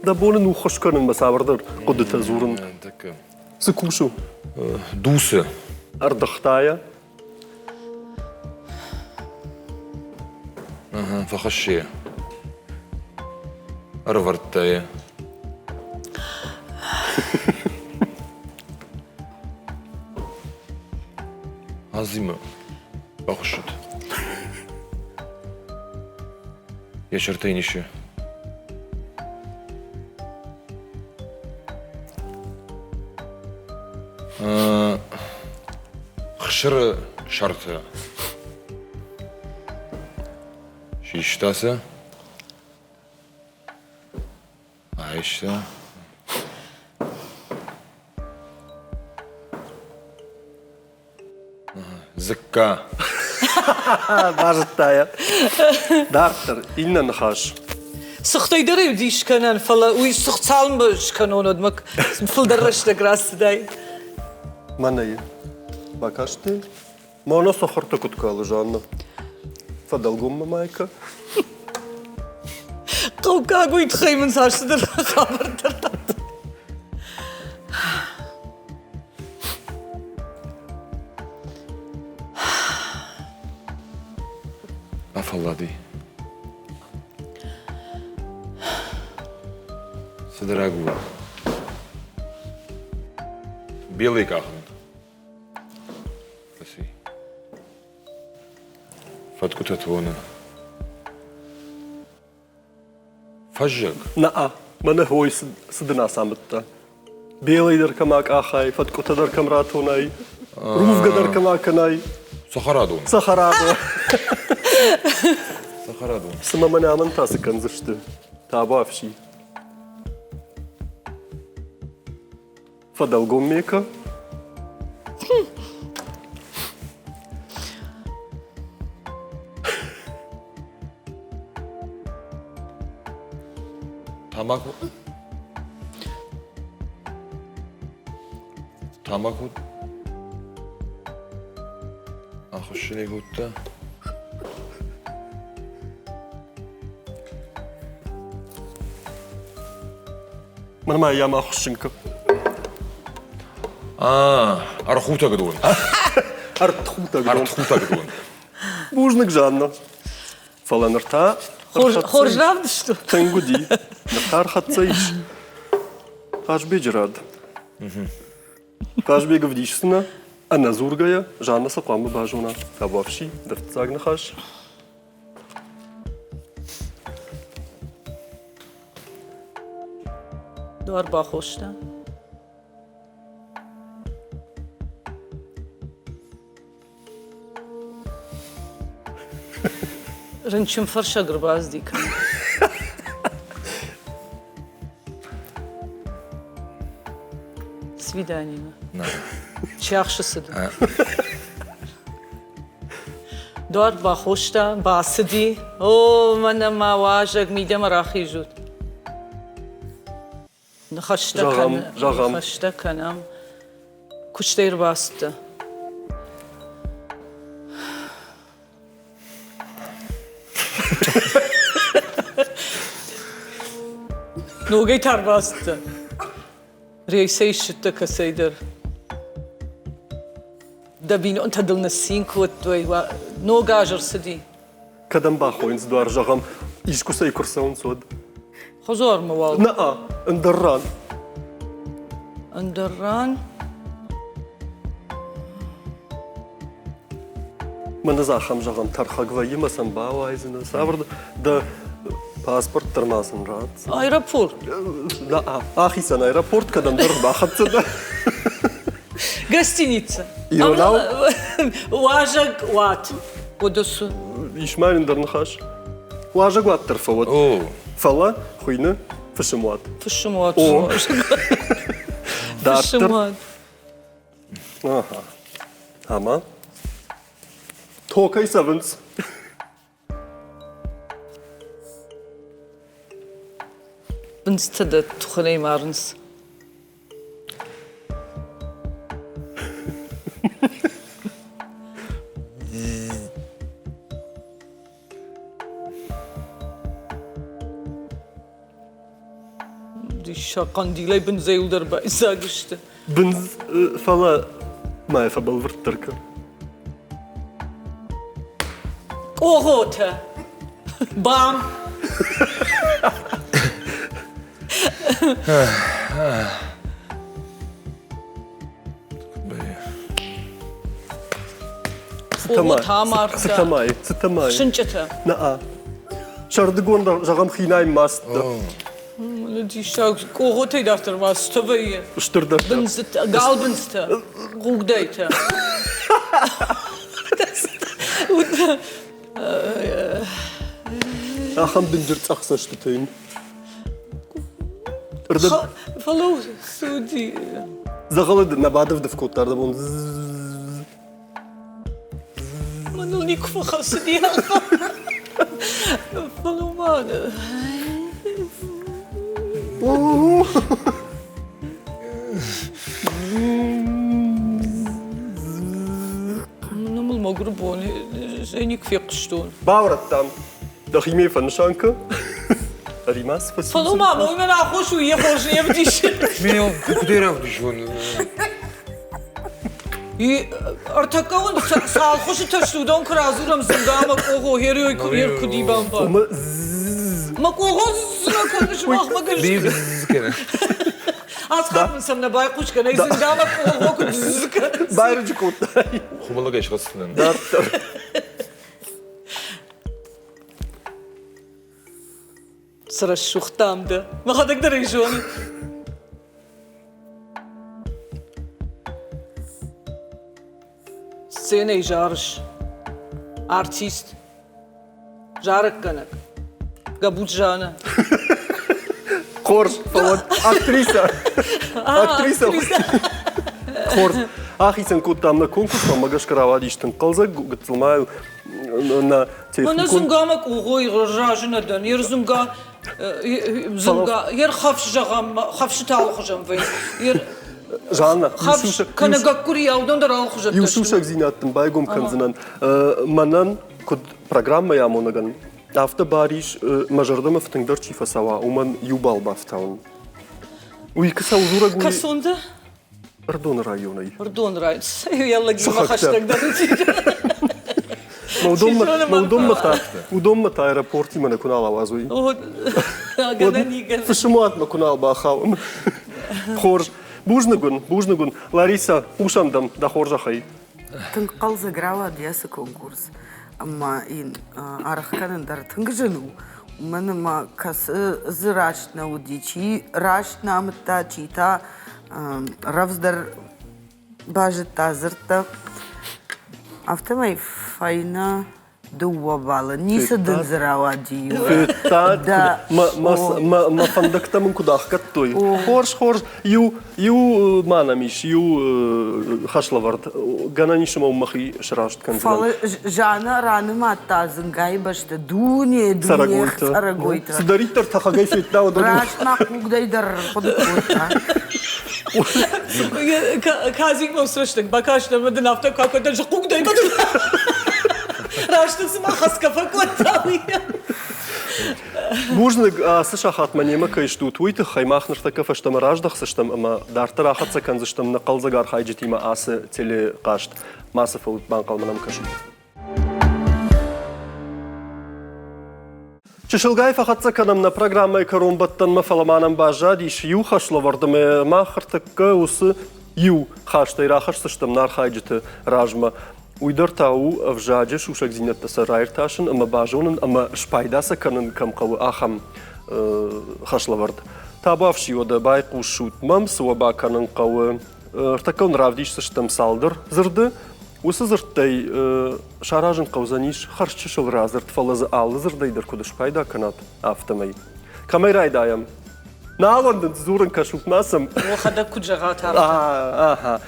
Speaker 1: Дӕ бон ын у ххуыс кӕнынмӕ цавӕрдӕр хъуыдытӕ дзурын. Цы кусы?
Speaker 3: Дусы.
Speaker 1: Ӕрдыгъта йӕ.
Speaker 3: Фӕхӕссы йӕ. Ӕрӕвӕрдта йӕ. Азимӕ бахуыссыд. Йӕ сӕртӕй нисы. Хсыры сӕрты систа сӕ, айста. Дзыкка.
Speaker 1: Базыдта йӕ. Дарддӕр иннӕ ныхас.
Speaker 2: Сыхтӕй дӕр ӕй дис кӕнӕн, фӕлӕ уый сыхт цалынмӕ скӕнон, уӕдмӕ фылдӕр рӕстӕг рацыдаид.
Speaker 1: Мӕнӕ бакасти. Мӕнӕ сахартӕ куыд калы, Жанна. Фӕдӕлгоммӕ майкӕ.
Speaker 2: Хъӕуккаг уый тыххӕй мын цас цыдӕр хабӕрттӕ радта.
Speaker 3: Афӕллади. Цыдӕр агуры. Белый къахын. Фӕци. Фӕткъуытӕ тоны. Фӕззӕг.
Speaker 1: Наа, мӕнӕ хой цы дын ацамыдта? Белый дӕр кӕм акъахай, фӕткъуытӕ дӕр кӕм ратонай, рувгӕ дӕр кӕм акӕнай.
Speaker 3: Цӕхӕрадон.
Speaker 1: Цӕхӕрадон.
Speaker 3: Цӕхӕрадон.
Speaker 1: Цымӕ мӕнӕ амӕн та цы кӕндзысты? Табуафси. Фӕдӕлгоммӕ кӕ.
Speaker 3: Тамако. Тамако. Ахуыссын кодта.
Speaker 1: Мӕнмӕ йӕм ахуыссын кӕ.
Speaker 3: А, ӕрхутӕгдон.
Speaker 1: Ӕртхутӕгдон.
Speaker 3: Ӕртхутӕгдон.
Speaker 1: Бузныг, Жанна. Фӕлӕ ныр та
Speaker 2: Хорз равдыст.
Speaker 1: Тынг уыди. Ныр та ӕрхӕццӕ ис. Хъазбеджы рад. Хъазбег ӕвдисдзынӕ, ӕнӕдзургӕйӕ Жанна цы хъуамӕ базона? Табуафси, дӕ фыццаг ныхас.
Speaker 2: Дуар бахоста. Рынчынфӕрсӕг ӕрбацыди кӕнӕ. Свиданиемӕ. Чиахсы цыд. Дуар бахоста, бацыди. О, мӕнӕ мӕ уазӕг, мидӕмӕ рахизут. Ныхӕстӕ
Speaker 1: Зӕгъӕм, зӕгъӕм.
Speaker 2: Ныхӕстӕ кӕнӕм. Куыстӕй ӕрбацыдтӕ. Ногӕй та ӕрбацыдтӕ. Рейсӕй ссыдтӕ кӕцӕйдӕр. Дӕ бинонтӕ дыл ныццин кодтой, ног аз ӕрцыди.
Speaker 1: Кӕдӕм бахойынц дуар, зӕгъӕм, искуыцӕй куы рцӕуынц, уӕд?
Speaker 2: Хӕдзармӕ уал.
Speaker 1: Нӕ, ӕндӕр ран.
Speaker 2: Ӕндӕр ран?
Speaker 1: Мӕнӕ дзы ахӕм, зӕгъӕм, тӕрхӕг вӕййы мӕ сӕм бауайдзынӕ. Цавӕр дӕ паспорт дӕр ма сын ратт.
Speaker 2: Аэропорт.
Speaker 1: Нӕ, ахицӕн аэропорт, кӕдӕмдӕр бахӕццӕ дӕ.
Speaker 2: Гостиница.
Speaker 1: Иронау?
Speaker 2: Уазӕг уат. Хъуыдысы.
Speaker 1: Ис ма ӕндӕр ныхас. Уазӕгуат дӕр фӕуӕд. Фӕлӕ хуыйны фысымуат.
Speaker 2: Фысымуат.
Speaker 1: О. Дарддӕр.
Speaker 2: Фысымуат.
Speaker 1: Ага. Ӕмӕ токӕй цӕвынц.
Speaker 2: Бындзытӕ дӕ тухӕнӕй марынц. Диссаг, хъӕндилӕй бындзӕй дӕр байдзаг сты.
Speaker 1: Бындз, фӕлӕ ма йӕ фӕбӕлвырддӕр кӕн.
Speaker 2: Къогъотӕ. Бам! Къогъотӕ амардта.
Speaker 1: Цытӕ ма и? Цытӕ ма и?
Speaker 2: Сынчъытӕ.
Speaker 1: Нӕ-а. Сӕрдыгон дӕр, зӕгъӕм, хинӕй маст дӕ.
Speaker 2: Диссаг, къогъотӕй дарддӕр ма цытӕ вӕййы?
Speaker 1: Стырдӕр.
Speaker 2: Бындзытӕ, галбындзтӕ, хъугдӕйтӕ.
Speaker 1: Ахӕм дынджыр цъӕх цӕстытӕ йын.
Speaker 2: Фӕлӕуу, цы уыди?
Speaker 1: Дзӕгъӕлы нӕ бадывдыв кодта ӕрдӕбон.
Speaker 2: Мӕныл никуы фӕхӕцыди. Фӕлӕуу ма. Мыл мӕгуыры бон зӕй никуы фехъуыстон.
Speaker 1: Баурӕдтам. Дӕхимӕ фӕнысан кӕ. Ӕри ма цы фӕци?
Speaker 2: Фӕлӕуу ма, уымӕн аххос у йӕ хорз не вдисы.
Speaker 3: Мен куыдӕй равдисон?
Speaker 2: И ӕртӕккӕ уын цал хуызы тӕсты, уыдон куы радзурӕм дзынга ӕмӕ къогъо, херой куы куыд бамбар. Мӕ къогъо дзына кӕны сымахмӕ гӕсгӕ. Ацы хатт мын сӕм нӕ байхъус кӕнай, дзынга ӕмӕ къогъо куыд дзз кӕны.
Speaker 1: Байрӕджы кодтай.
Speaker 3: Хуымӕлӕгӕй схӕцдзынӕн.
Speaker 1: Дарддӕр.
Speaker 2: Цы рӕсугъд дам дӕ. Мӕхӕдӕг дӕр ӕй зонын. Сценӕйы зарыс. Артист. Зарӕггӕнӕг. Габут Жанна.
Speaker 1: Хорз, фӕлӕ актриса. Актриса. Хорз. Ахицӕн кодтам нӕ конкурсмӕ, мӕ гӕсгӕ рауадис тынг хъӕлдзӕг, гыццыл ма нӕ
Speaker 2: Мӕнӕ зынгӕ мӕ къогъой разы нӕ дӕн. Ер зынгӕ, зынгӕ, ер хӕфс зӕгъӕм, хӕфсытӕ алыхуызӕн вӕййынц. Ер
Speaker 1: Жанна,
Speaker 2: хӕфс кӕнӕ гӕккуыри уыдон дӕр алыхуызӕттӕ
Speaker 1: Иу сусӕгдзинад дын байгом кӕндзынӕн. Мӕнӕн, куыд программӕйы амонӕгӕн, афтӕ бар ис, мӕ зӕрдӕмӕ тынгдӕр чи фӕцӕуа, уымӕн иу балл бафтауын. Уый куы цӕудзурӕг уый...
Speaker 2: Кӕцон дӕ?
Speaker 1: Ӕрдоны районӕй.
Speaker 2: Ӕрдоны район. Йӕ лӕгимӕ хӕстӕгдӕр уыди.
Speaker 1: Уыдонмӕ та аэропортимӕ нӕ куы нал ауадзой. Фысымуатмӕ куы нал бахауӕм. Хорз. Бузныг уын, бузныг уын. Лариса, хъусӕм дӕм, дӕ хорзӕхӕй.
Speaker 4: Тынг хъӕлдзӕг рауад ацы конкурс. Ӕмӕ йын аргъ кӕнын дӕр тынг зын у. Уымӕн ӕмӕ кӕцы дзы раст нӕ уыди, чи раст нӕ амыдта, чи та рӕвдздӕр базыдта дзырдтӕ. Афтӕмӕй фӕйнӕ дыууӕ баллы. Ницы дын дзы рауади.
Speaker 1: Федтат, мӕ фӕндӕгтӕ мын куыд ӕхгӕдтой. Хорз, хорз. Иу, иу ма нӕм ис, иу хӕслӕвӕрд. Гӕнӕн ис ӕмӕ мӕхи сраст кӕндзынӕн.
Speaker 4: Фӕлӕ Жанна ранымадта Зынгайы бӕсты дуне, дуне цӕрӕгойтӕ.
Speaker 1: Цыдӕриддӕр тӕхӕгӕй федта, уыдон.
Speaker 4: Раст ма хъугдӕй дӕр хъуыды кодта.
Speaker 2: Казик мӕм срӕстӕг бакаст ӕмӕ дын афтӕ куы акодта, хъугдӕй Раст ын цыма хӕсгӕ фӕкодта, уый.
Speaker 1: Бузныг, ацы сахатмӕ немӕ кӕй стут, уый тыххӕй мах ныртӕккӕ фӕстӕмӕ раздӕхдзыстӕм ӕмӕ дарддӕр ахӕццӕ кӕндзыстӕм нӕ хъӕлдзӕг архайджытимӕ ацы телехъазт. Мацы фӕут, банхъӕлмӕ нӕм кӕсут. Чысылгай фӕхӕццӕ кӕнӕм нӕ программӕйы кӕронбӕттӕнмӕ, фӕлӕ ма нӕм баззадис иу хӕслӕвӕрд ӕмӕ мах ӕртӕккӕ уыцы иу хӕстӕй рахӕсдзыстӕм нӕ архайджыты размӕ. Уый дӕр та у ӕвзаджы сусӕгдзинӕдтӕ сӕ раиртасын ӕмӕ базонын ӕмӕ спайда сӕ кӕнын кӕм хъӕуы, ахӕм хӕслӕвӕрд. Табуафси уӕдӕ байхъусут мӕм, цы уӕ бакӕнын хъӕуы. Ӕртӕккӕ уын равдисдзыстӕм цалдӕр дзырды. Уыцы дзырдтӕй саразын хъӕудзӕнис хӕрзчысыл радзырд, фӕлӕ дзы алы дзырдӕй дӕр куыд спайда кӕнат, афтӕмӕй. Кӕмӕй райдайӕм? Нал уӕндын дзурын, кӕсут ма сӕм.
Speaker 2: Уӕхӕдӕг куыд зӕгъат, афтӕ.
Speaker 1: Аха.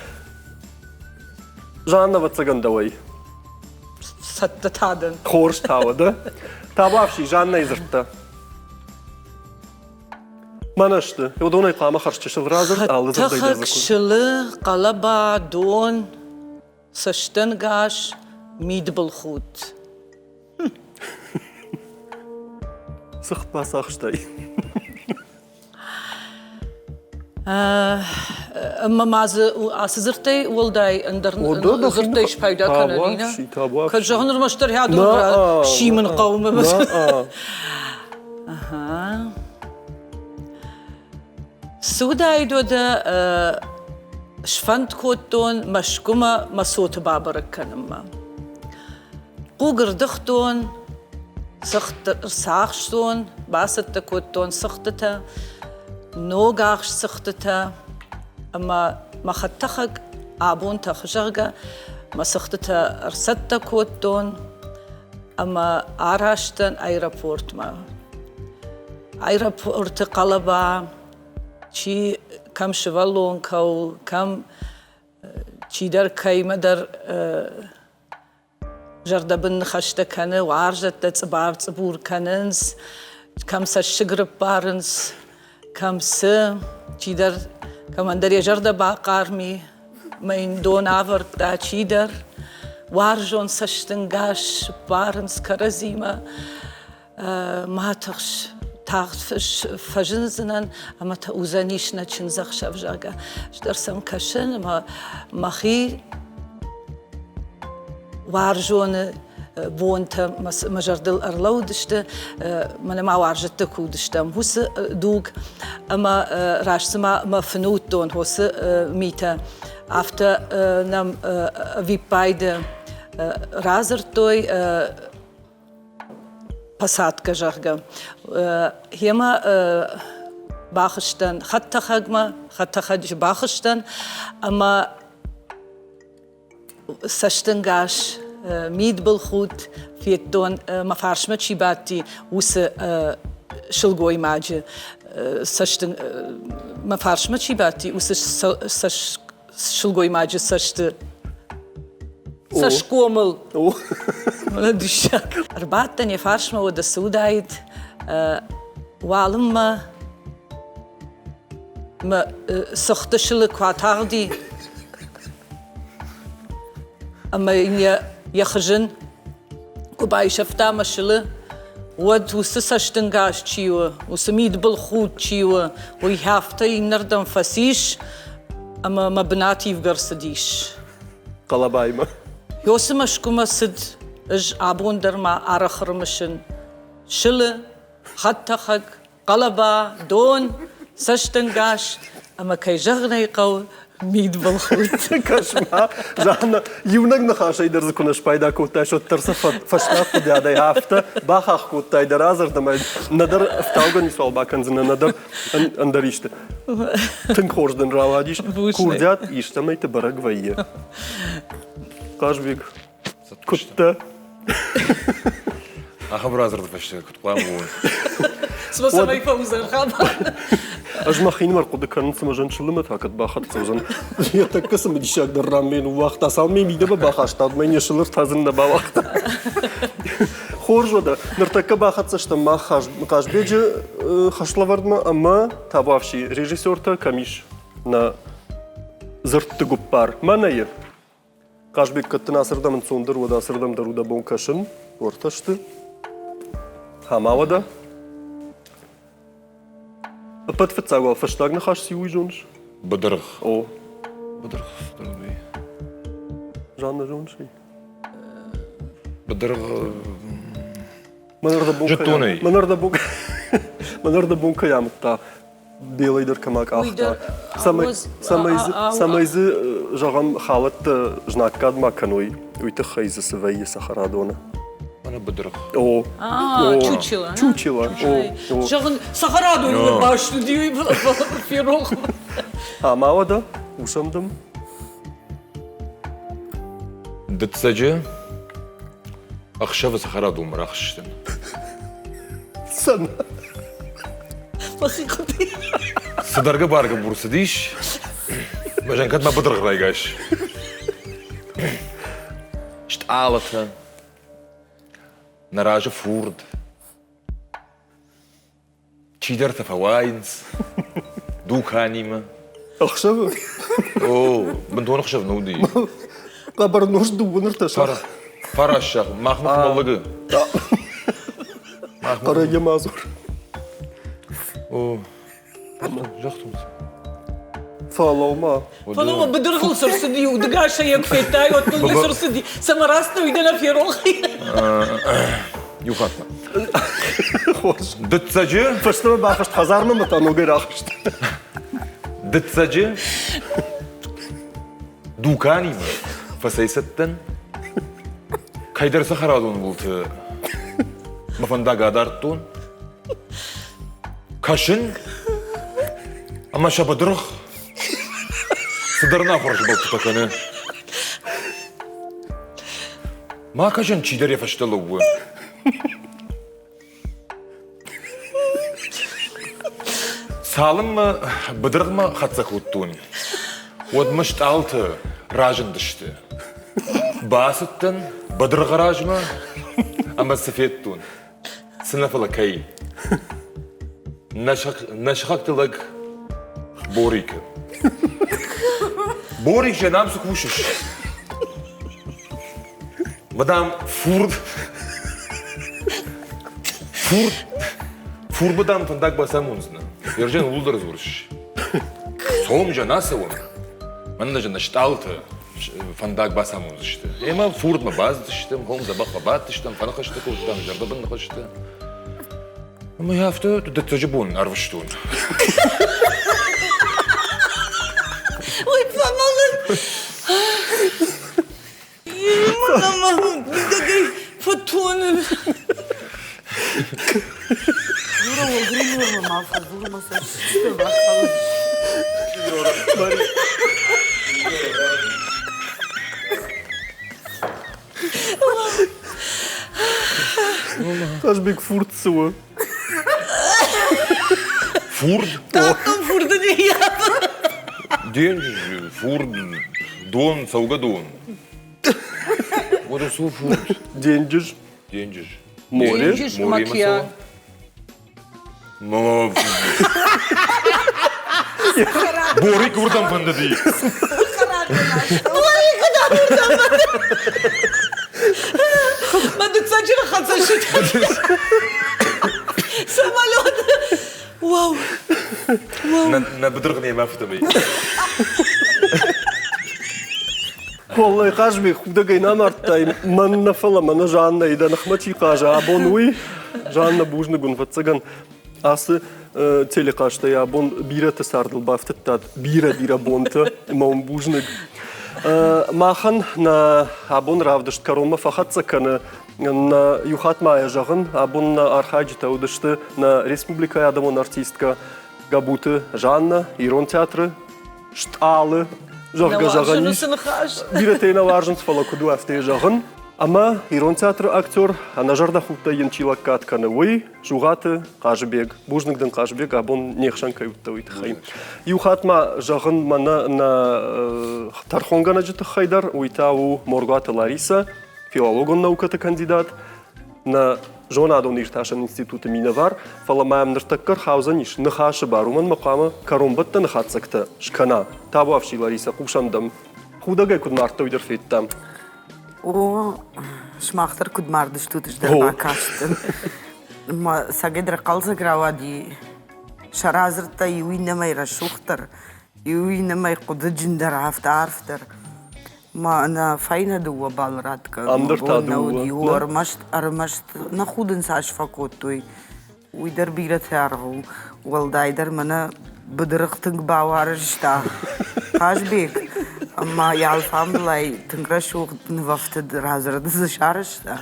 Speaker 1: Жанна, ӕвӕццӕгӕн, дӕуӕй.
Speaker 2: Цӕттӕ та дӕн.
Speaker 1: Хорз та уӕдӕ. Табуафси, Жаннӕйы дзырдтӕ. Мӕнӕ сты. Уыдонӕй хъуамӕ хӕрзчысыл радзырд алы дзырдӕй дӕр
Speaker 2: Хӕдтӕхӕг, сылы, хъӕлӕба, дон, цӕстӕнгас, мидбылхудт.
Speaker 1: Цыхт бацахстай.
Speaker 2: Ӕмӕ ма дзы ацы дзырдтӕй уӕлдай ӕндӕр дзырдтӕй спайда кӕнӕн и, Кӕд зӕгъын, ӕрмӕстдӕр хӕдон симын хъӕуы. Цы уыдаид уӕдӕ, сфӕнд кодтон Мӕскуымӕ мӕ цоты бабӕрӕг кӕнынмӕ. Хъуг ӕрдыгътон, цыхт ӕрцахстон, бацӕттӕ кодтон цыхтытӕ, ног ахст цыхтытӕ ӕмӕ мӕ хӕдтӕхӕг абон тӕхы, зӕгъгӕ, мӕ цыхтытӕ ӕрцӕттӕ кодтон ӕмӕ араст дӕн аэропортмӕ. Аэропорты хъӕлӕба, чи кӕм сывӕллон кӕуы, кӕм чидӕр кӕимӕдӕр зӕрдӕбын ныхӕстӕ кӕны, уарзӕттӕ цъыбар-цъыбур кӕнынц, кӕм цӕссыг рыппарынц, кӕм цы, чидӕр кӕмӕндӕр йӕ зӕрдӕ бахъарми, мӕ йын дон авӕрдта чидӕр, уарзон цӕстӕнгас ппарынц кӕрӕдзимӕ. Ма тыхс, тагъд фӕзындзынӕн ӕмӕ та уыдзӕнис нӕ чындзӕхсӕв, зӕгъгӕ. Стӕр сӕм кӕсын ӕмӕ мӕхи уарзоны бонтӕ мӕ зӕрдыл ӕрлӕууыдысты, мӕнӕ ма уарзӕттӕ куы уыдыстӕм, уыцы дуг ӕмӕ раст цыма мӕ фыны уыдтон уыцы митӕ, афтӕ нӕм ӕвиппайды радзырдтой посадкӕ, зӕгъгӕ. Гъемӕ бахызтӕн хӕдтӕхӕгмӕ, хӕдтӕхӕджы бахызтӕн ӕмӕ цӕстӕнгас, мидбылхудт федтон, мӕ фарсмӕ чи бадти, уыцы сылгоймаджы цӕсты мӕ фарсмӕ чи бадти, уыцы сылгоймаджы цӕсты цӕсгомыл. Диссаг. Ӕрбадтӕн йӕ фарсмӕ, уӕдӕ цы уыдаид. Уалынмӕ мӕ цыхты сылы куы атагъди ӕмӕ йын йӕ хызын куы байсӕфта мӕ сылы, уӕд уыцы цӕстӕнгас чи у, уыцы мидбылхудт чи у, уый афтӕ иннӕрдӕм фӕцис ӕмӕ мӕ бынат ивгӕ рцыдис.
Speaker 1: Хъӕлӕбаимӕ.
Speaker 2: Ёсы Мӕскуымӕ цыд, ӕз абон дӕр ма арӕх ӕрымысын. Сылы, хӕдтӕхӕг, хъӕлӕба, дон, цӕстӕнгас. Ӕмӕ кӕй зӕгъын ӕй хъӕуы, мидбылхудт.
Speaker 1: Кӕс-ма, Жанна, иунӕг ныхасӕй дӕр дзы куы нӕ спайда кодтай, уӕддӕр сӕ фӕстаг хъуыдиадӕй афтӕ бахахх кодтай дӕ радзырд ӕмӕ нӕдӕр ӕфтаугӕ ницуал бакӕндзынӕ, нӕдӕр ӕндӕр исты. Тынг хорз дын рауадис. Курдиат истӕмӕйты бӕрӕг вӕййы. Хъазбег, куыдтӕ?
Speaker 3: Ахӕм радзырды фӕстӕ куыд хъуамӕ уон?
Speaker 2: Цымӕ цӕмӕй фӕуыдзӕн хабар?
Speaker 1: Ӕз мӕхинымӕр хъуыды кӕнын, цымӕ зӕнчылымӕ та кӕд бахӕццӕ уыдзӕн. Йӕ тӕккӕ цымыдисагдӕр ран мӕ ныууагъта, цалынмӕ мидӕмӕ бахаста, уӕдмӕ йын йӕ сылыртӕ дзын нӕ бауагъта. Хорз уӕдӕ, ныртӕккӕ бахӕццӕ стӕм мах Хъазбеджы хӕслӕвӕрдмӕ ӕмӕ табуафси режиссертӕ кӕм ис нӕ дзырдты гуппар. Мӕнӕ Хъазбег, кӕд дын ацырдӕм ӕнцондӕр уӕд ацырдӕм дӕр у дӕ бон кӕсын. Уӕртӕ сты. Ӕмӕ уӕдӕ? Ӕппӕт фыццаг уал фӕстаг ныхас цы уый зоныс?
Speaker 3: Быдыргъ.
Speaker 1: О.
Speaker 3: Быдыргъ, быдыргъ.
Speaker 1: Жанна зоныс ӕй?
Speaker 3: Быдыргъ.
Speaker 1: Зыдтон Мӕнӕрдӕбон кӕй амыдта, белӕй дӕр кӕмӕ къахта, цӕмӕй дзы, зӕгъӕм, халӕттӕ знаггад ма кӕной, уый тыххӕй дзы цы вӕййы цӕхӕрадоны.
Speaker 3: Мӕнӕ быдыргъ.
Speaker 1: О.
Speaker 2: Чучело.
Speaker 1: Чучело.
Speaker 2: Зӕгъын, цӕхӕрадоны баст уыди, уый ферох.
Speaker 1: Ӕмӕ уӕдӕ, усӕм дым.
Speaker 3: Дыццӕджы ӕхсӕвы цӕхӕрадонмӕ рахызтӕн.
Speaker 1: Цӕмӕ?
Speaker 2: Мӕхи хъуыды.
Speaker 3: Цыдӕр гыбар-гыбур цыдис, мӕ кӕд мӕ быдыргъ райгас. Стъалытӕ, нӕ разы фурд. Чидӕртӕ фӕуайынц дуканимӕ.
Speaker 1: Ӕхсӕвы?
Speaker 3: О, бынтон ӕхсӕв нӕ уыди.
Speaker 1: Хъӕбӕр нозт дыууын ӕртӕ сах.
Speaker 3: Фараст сах, махмӕ хуымӕллӕгы.
Speaker 1: Хъӕрӕй йӕ ма дзур.
Speaker 3: О, загътон.
Speaker 1: Фӕлӕуу-ма.
Speaker 2: Фӕлӕуу-ма, быдыргъыл цы рцыди, удыгасӕй йӕ куы федтай, уӕд дыл цы рцыди? Цӕмӕ раст уый дӕ нӕ ферох?
Speaker 3: Иу хатт ма.
Speaker 1: Хорз.
Speaker 3: Дыццӕджы?
Speaker 1: Фӕстӕмӕ бахызт хӕдзармӕ мӕ та ногӕй рахызт.
Speaker 3: Дыццӕджы дуканимӕ фӕцӕйцыдтӕн. Кӕйдӕр цӕхӕрадоны уылты мӕ фӕндаг адардтон. Кӕсын ӕмӕ сӕ быдыргъ цыдӕр нахуыр змӕлдтытӕ кӕны. Ма кӕсын, чидӕр йӕ фӕстӕ лӕууы. Цалынмӕ быдыргъмӕ хӕццӕ кодтон, уӕдмӕ стъалытӕ разындысты. Бацыдтӕн быдыргъы размӕ ӕмӕ цы федтон? Цы нӕ фӕлӕ кӕй? Нӕ сыхӕгты лӕг Борикы. Борик же нам цы кусыс? Мадам фурд фурд фурд дам фӕндаг бацамондзынӕ. Ержен ууыл дзурыс. Цом же нацӕуӕм. Мӕнӕ же нӕ стъалыты фӕндаг бацамондзысты. Ӕмӕ фурдмӕ бацыдыстӕм, хом дзӕбӕх фӕбадтыстӕм, фӕныхӕстӕ кодтам, зӕрдӕбын ныхӕстӕ. Ӕмӕ афтӕ дыццӕджы бон ӕрвыстон.
Speaker 2: Ой, фӕмӕлын! Мидӕгӕй фӕтоны.
Speaker 4: Юра, гримермӕ ма фӕдзур, мӕ цӕстытӕ бакалын.
Speaker 1: Хъазбег фурд цы у?
Speaker 3: Фурд?
Speaker 2: Тагъддон фурды не ййафы.
Speaker 3: Денджыз, фурд, дон, цӕугӕдон. Уӕдӕ цы у фурд?
Speaker 1: Денджыз.
Speaker 3: Денджыз.
Speaker 1: Море?
Speaker 2: Денджыз, океан.
Speaker 3: Борик уырдӕм фӕндыди.
Speaker 2: Борик уырдӕм фӕндыди. Мӕ дыццӕджы рахӕццӕ Самолет. Вау.
Speaker 3: Нӕ быдыргъ немӕ афтӕмӕй.
Speaker 1: Уӕллӕй, Хъазбег, худӕгӕй нӕ амардтай, мӕн нӕ фӕлӕ мӕнӕ Жаннӕйы дӕ ныхмӕ чи хъазы, абон уый. Жанна, бузныг уын, фӕццӕгӕн. Ацы телехъазтӕй абон бирӕты цардыл бафтыдтат бирӕ-бирӕ бонты, ӕмӕ уын бузныг. Махӕн нӕ абон равдыст кӕронмӕ фӕхӕццӕ кӕны. Нӕ иу хатт ма йӕ зӕгъын, абон нӕ архайджытӕ уыдысты нӕ республикӕйы адӕмон артисткӕ Габуты Жанна, Ирон театры стъалы, зӕгъгӕ, зӕгъӕн ис. Бирӕтӕ йӕ нӕ уарзынц, фӕлӕ куыд у, афтӕ йӕ зӕгъын. Ӕмӕ Ирон театры актер, ӕнӕзӕрдӕхудтӕй йын чи лӕггад кӕны, уый Жугаты Хъазыбег. Бузныг дын, Хъазыбег, абон не хсӕн кӕй уыдтӕ, уый тыххӕй. Иу хатт ма зӕгъын мӕнӕ нӕ тӕрхонгӕнӕджы тыххӕй дӕр, уый та у Моргуаты Ларисӕ, филологон наукӕты кандидат, нӕ зонадон иртасӕн институты минӕвар, фӕлӕ мӕм ныртӕккӕ рхаудзӕнис ныхасы бар, уымӕн мӕ хъуамӕ кӕронбӕттӕны хатдзӕгтӕ скӕна. Табуафси, Ларисӕ, хъусӕм дӕм. Худӕгӕй куыд мардта, уый дӕр федтам.
Speaker 4: О, сымах дӕр куыд мардыстут, ӕз дӕр бакастӕн. Мӕ цӕгӕдӕр хъӕлдзӕг рауади. Сӕ радзырдта иу иннӕмӕй рӕсугъддӕр, иу иннӕмӕй хъуыдыджындӕр, афтӕ арфдӕр. Мӕнӕ фӕйнӕ дыууӕ баллы ратгӕ
Speaker 1: Ам дӕр та
Speaker 4: нӕ уыди,
Speaker 1: дыууӕ.
Speaker 4: ӕрмӕст, ӕрмӕст нӕ худын цас фӕкодтой, уый дӕр бирӕты аргъ у. Уӕлдайдӕр мӕнӕ быдырыхъ тынг бауарзта Хъазбег ӕмӕ йӕ алфамбылай тынг рӕсугъд нывӕфтыд радзырд дзы сарӕзта.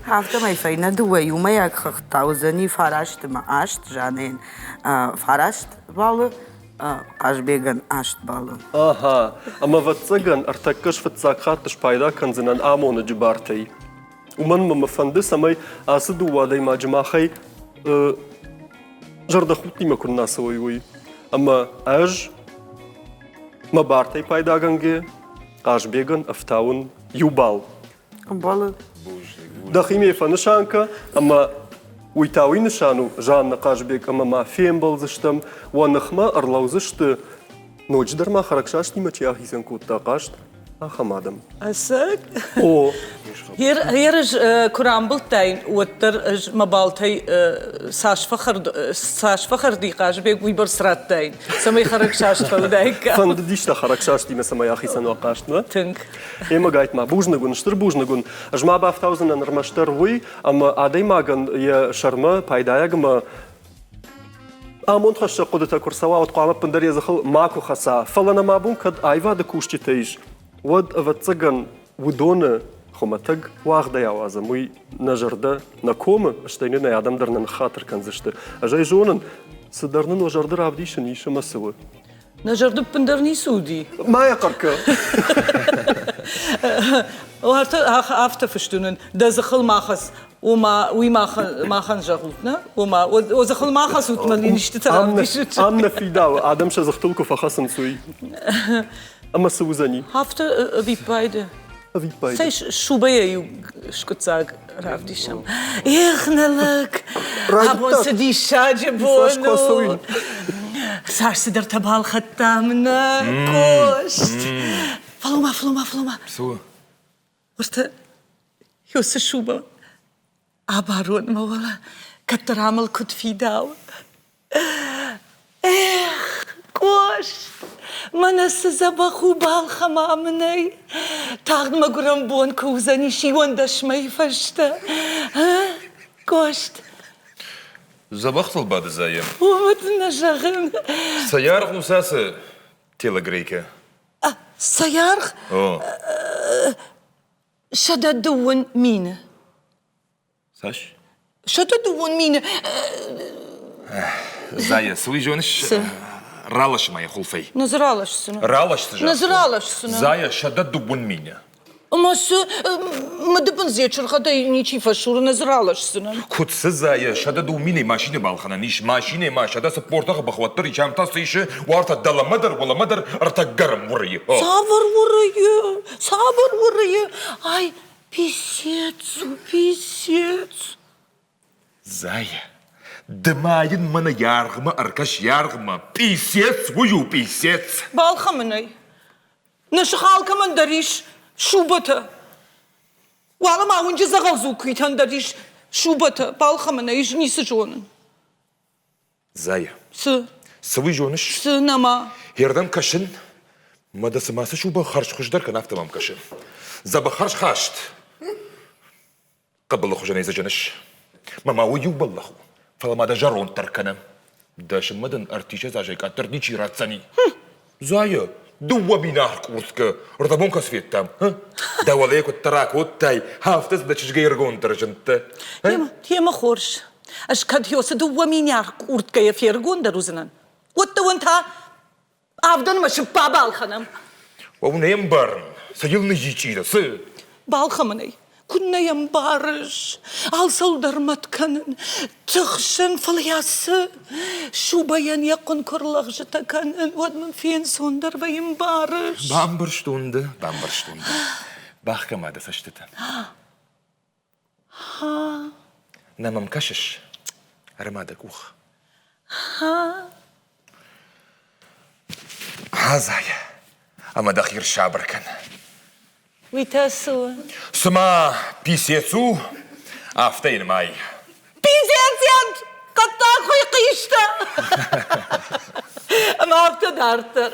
Speaker 4: Афтӕмӕй фӕйнӕ дыууӕ иумӕйаг хыгъд та уыдзӕни фараст ӕмӕ аст, Жаннӕйӕн фараст баллы, Хъазбегӕн аст баллы.
Speaker 1: Аха, ӕмӕ ӕвӕццӕгӕн ӕртӕккӕ фыццаг хатт спайда кӕндзынӕн амонӕджы бартӕй. Уымӕн мӕ мӕ фӕнды, цӕмӕй ацы дыууӕ адӕймаджы махӕй зӕрдӕхудтимӕ куыннӕ ацӕуой, уый. Ӕмӕ ӕз мӕ бартӕй пайдагӕнгӕ Хъазбегӕн ӕфтауын иу балл.
Speaker 4: Ӕмбӕлы.
Speaker 1: Дӕхимӕ фӕнысан кӕ, ӕмӕ уый та уый нысан у, Жанна Хъазбег ӕмӕ ма фембӕлдзыстӕм, уӕ ныхмӕ ӕрлӕудзысты, ноджыдӕр ма хӕрӕгсастимӕ чи ахицӕн кодта хъазт, ахӕм адӕм.
Speaker 2: Ӕцӕг?
Speaker 1: О.
Speaker 2: Ер ӕз куы рамбылдтаин, уӕддӕр ӕз мӕ балтӕй цас фӕхӕрд, цас фӕхӕрди Хъазбег, уыйбӕрц радтаин, цӕмӕй хӕрӕгсаст фӕуыдаиккам.
Speaker 1: Фӕндыдис дӕ хӕрӕгсастимӕ, цӕмӕй ахицӕн уа хъазтмӕ?
Speaker 2: Тынг.
Speaker 1: Ӕмӕ бузныг уын, стыр бузныг уын. Ӕз ма бафтаудзынӕн ӕрмӕстдӕр уый, ӕмӕ адӕймагӕн йӕ сӕрмӕ пайдайаг ӕмӕ амондхӕссӕг хъуыдытӕ куы рцӕуа, уӕд хъуамӕ ӕппындӕр йӕ дзыхыл макуы хӕца. Фӕлӕ нӕм абон кӕд аивады кусджытӕ ис, уӕд, ӕвӕццӕгӕн, уыдоны хуымӕтӕг уагъдӕй ауадзӕм, уый нӕ зӕрдӕ нӕ комы, стӕй нын ӕй адӕм дӕр нӕ ныххатыр кӕндзысты. Ӕз ӕй зонын, цыдӕр нын уӕ зӕрды равдисын ис ӕмӕ цы у.
Speaker 2: Нӕ зӕрды ӕппындӕр ницы уыди.
Speaker 1: Ма йӕ хъӕр кӕ.
Speaker 2: Афтӕ фыст уынын, дӕ дзыхыл ма хӕц, ома уый махӕн зӕгъут, нӕ? Ома, о дзыхыл ма хӕцут, мӕн истытӕ равдисут.
Speaker 1: Ам нӕ фидауы, адӕм сӕ дзыхтыл куы фӕхӕцынц, уый. Ӕмӕ цы уыдзӕни?
Speaker 2: Афтӕ ӕвиппайды.
Speaker 1: Ӕвиппайды.
Speaker 2: Цӕй, шубӕйӕ иу скъуыддзаг равдисӕм. Эх, нӕ лӕг, абон цы диссаджы бон у! Цас цыдӕртӕ балхӕдтам нӕ кост. Фӕлӕуу-ма, фӕлӕуу-ма, фӕлӕуу-ма.
Speaker 3: Цы у?
Speaker 2: Уыртӕ цы шубӕ абарон мӕ уӕлӕ, кӕддӕр амыл куыд фидауы. Эх, Къост, мӕнӕ цы дзӕбӕх у балхӕма мын ӕй. Тагъд мӕ гуырӕн бон куы уыдзӕнис 11 мӕйы фӕстӕ. Къост.
Speaker 3: Дзӕбӕхтыл бады зайӕм.
Speaker 2: Уымӕ дын нӕ зӕгъын.
Speaker 3: Цӕй аргъ у сӕ ацы телогрейкӕ?
Speaker 2: Цӕй аргъ?
Speaker 3: О.
Speaker 2: 120 000.
Speaker 3: Цас?
Speaker 2: 120 000.
Speaker 3: Зая, цы уый зоныс? Ралас ма йӕ хуылфӕй.
Speaker 2: Нӕ дзы раласдзынӕ.
Speaker 3: Раласдзынӕ.
Speaker 2: Нӕ дзы раласдзынӕ.
Speaker 3: Зая, 120 000.
Speaker 2: Ӕмӕ цы мыдыбындз йӕ чыргъӕдӕй ничи фӕсуры, нӕ дзы раласдзынӕн.
Speaker 3: Куыд цы, Зая, 102 000-ӕй машинӕ балхӕнӕн ис, машинӕ ма 140 бӕх уӕддӕр ис, ам та цы исы, уартӕ дӕлӕмӕ дӕр, уӕлӕмӕ дӕр ӕртӕ гӕрӕм уырыйы.
Speaker 2: Цавӕр уырыйы? Цавӕр уырыйы? Ай, Писец у, писец.
Speaker 3: Зая, ды ма йын мӕнӕ йӕ аргъмӕ ӕркӕс, йӕ аргъмӕ. Писец уый у, писец.
Speaker 2: Балхӕмын ӕй. Нӕ сыхы алкӕмӕн дӕр ис шубӕтӕ. Уалӕ ма уынджы дзӕгъӕлдзу куыйтӕн дӕр ис шубӕтӕ. Балхӕмын ӕй, ӕз ницы зонын.
Speaker 3: Зая.
Speaker 2: Цы?
Speaker 3: Цы уый зоныс?
Speaker 2: Цы нӕма?
Speaker 3: Ердӕм кӕсын, мӕ дӕ цыма цы шубӕ хӕрзхуыздӕр кӕн, афтӕ мӕм кӕсы. Дзӕбӕх хӕрзхаст. Хъыбылы хуызӕнӕй дзы зыныс. Мӕ ма уый иу бӕллӕх у, фӕлӕ ма дӕ зӕронд дӕр кӕны. Дӕ сыммӕ дын ӕртисӕдз азӕй къаддӕр ничи ратдзӕни. Зайы, дыууӕ бинаргъ къурткы рдӕбон кӕц федтам. Дӕ уӕле куыддӕр акодтай, афтӕ дзы дӕ чызгӕй ӕргонддӕр зындтӕ.
Speaker 2: Темӕ хорз. Ӕз кӕд уыцы дыууӕ минаргъ къурткӕйӕ фергондӕр уыдзынӕн, уӕд дӕуӕн та Авдӕнмӕ сыппа балхӕнӕм.
Speaker 3: Уӕ не мбарын, цы йыл ныййичъиры, цы?
Speaker 2: Балхӕмӕн ӕй. Куыннӕ йӕ мбарыс? Алцӕуыл дӕр мӕт кӕнын, тыхсын, фӕлӕ йӕ цы? Субӕйӕн йӕ хъуын куы рлӕгъзытӕ кӕнын, уӕд мын фенцондӕр вӕййы, мбарыс?
Speaker 3: Бамбӕрстон дӕ, бамбӕрстон дӕ. Бахгӕ-ма дӕ цӕстытӕ. Нӕ мӕм кӕсыс? Ӕрма дӕ къух. Азайа, ӕмӕ дӕхи рсабыр кӕн.
Speaker 2: Уый та цы у?
Speaker 3: Цыма писец у, афтӕ йын май.
Speaker 2: Писецент! Хъӕддаг хуый хъистӕ! Ӕмӕ афтӕ дарддӕр.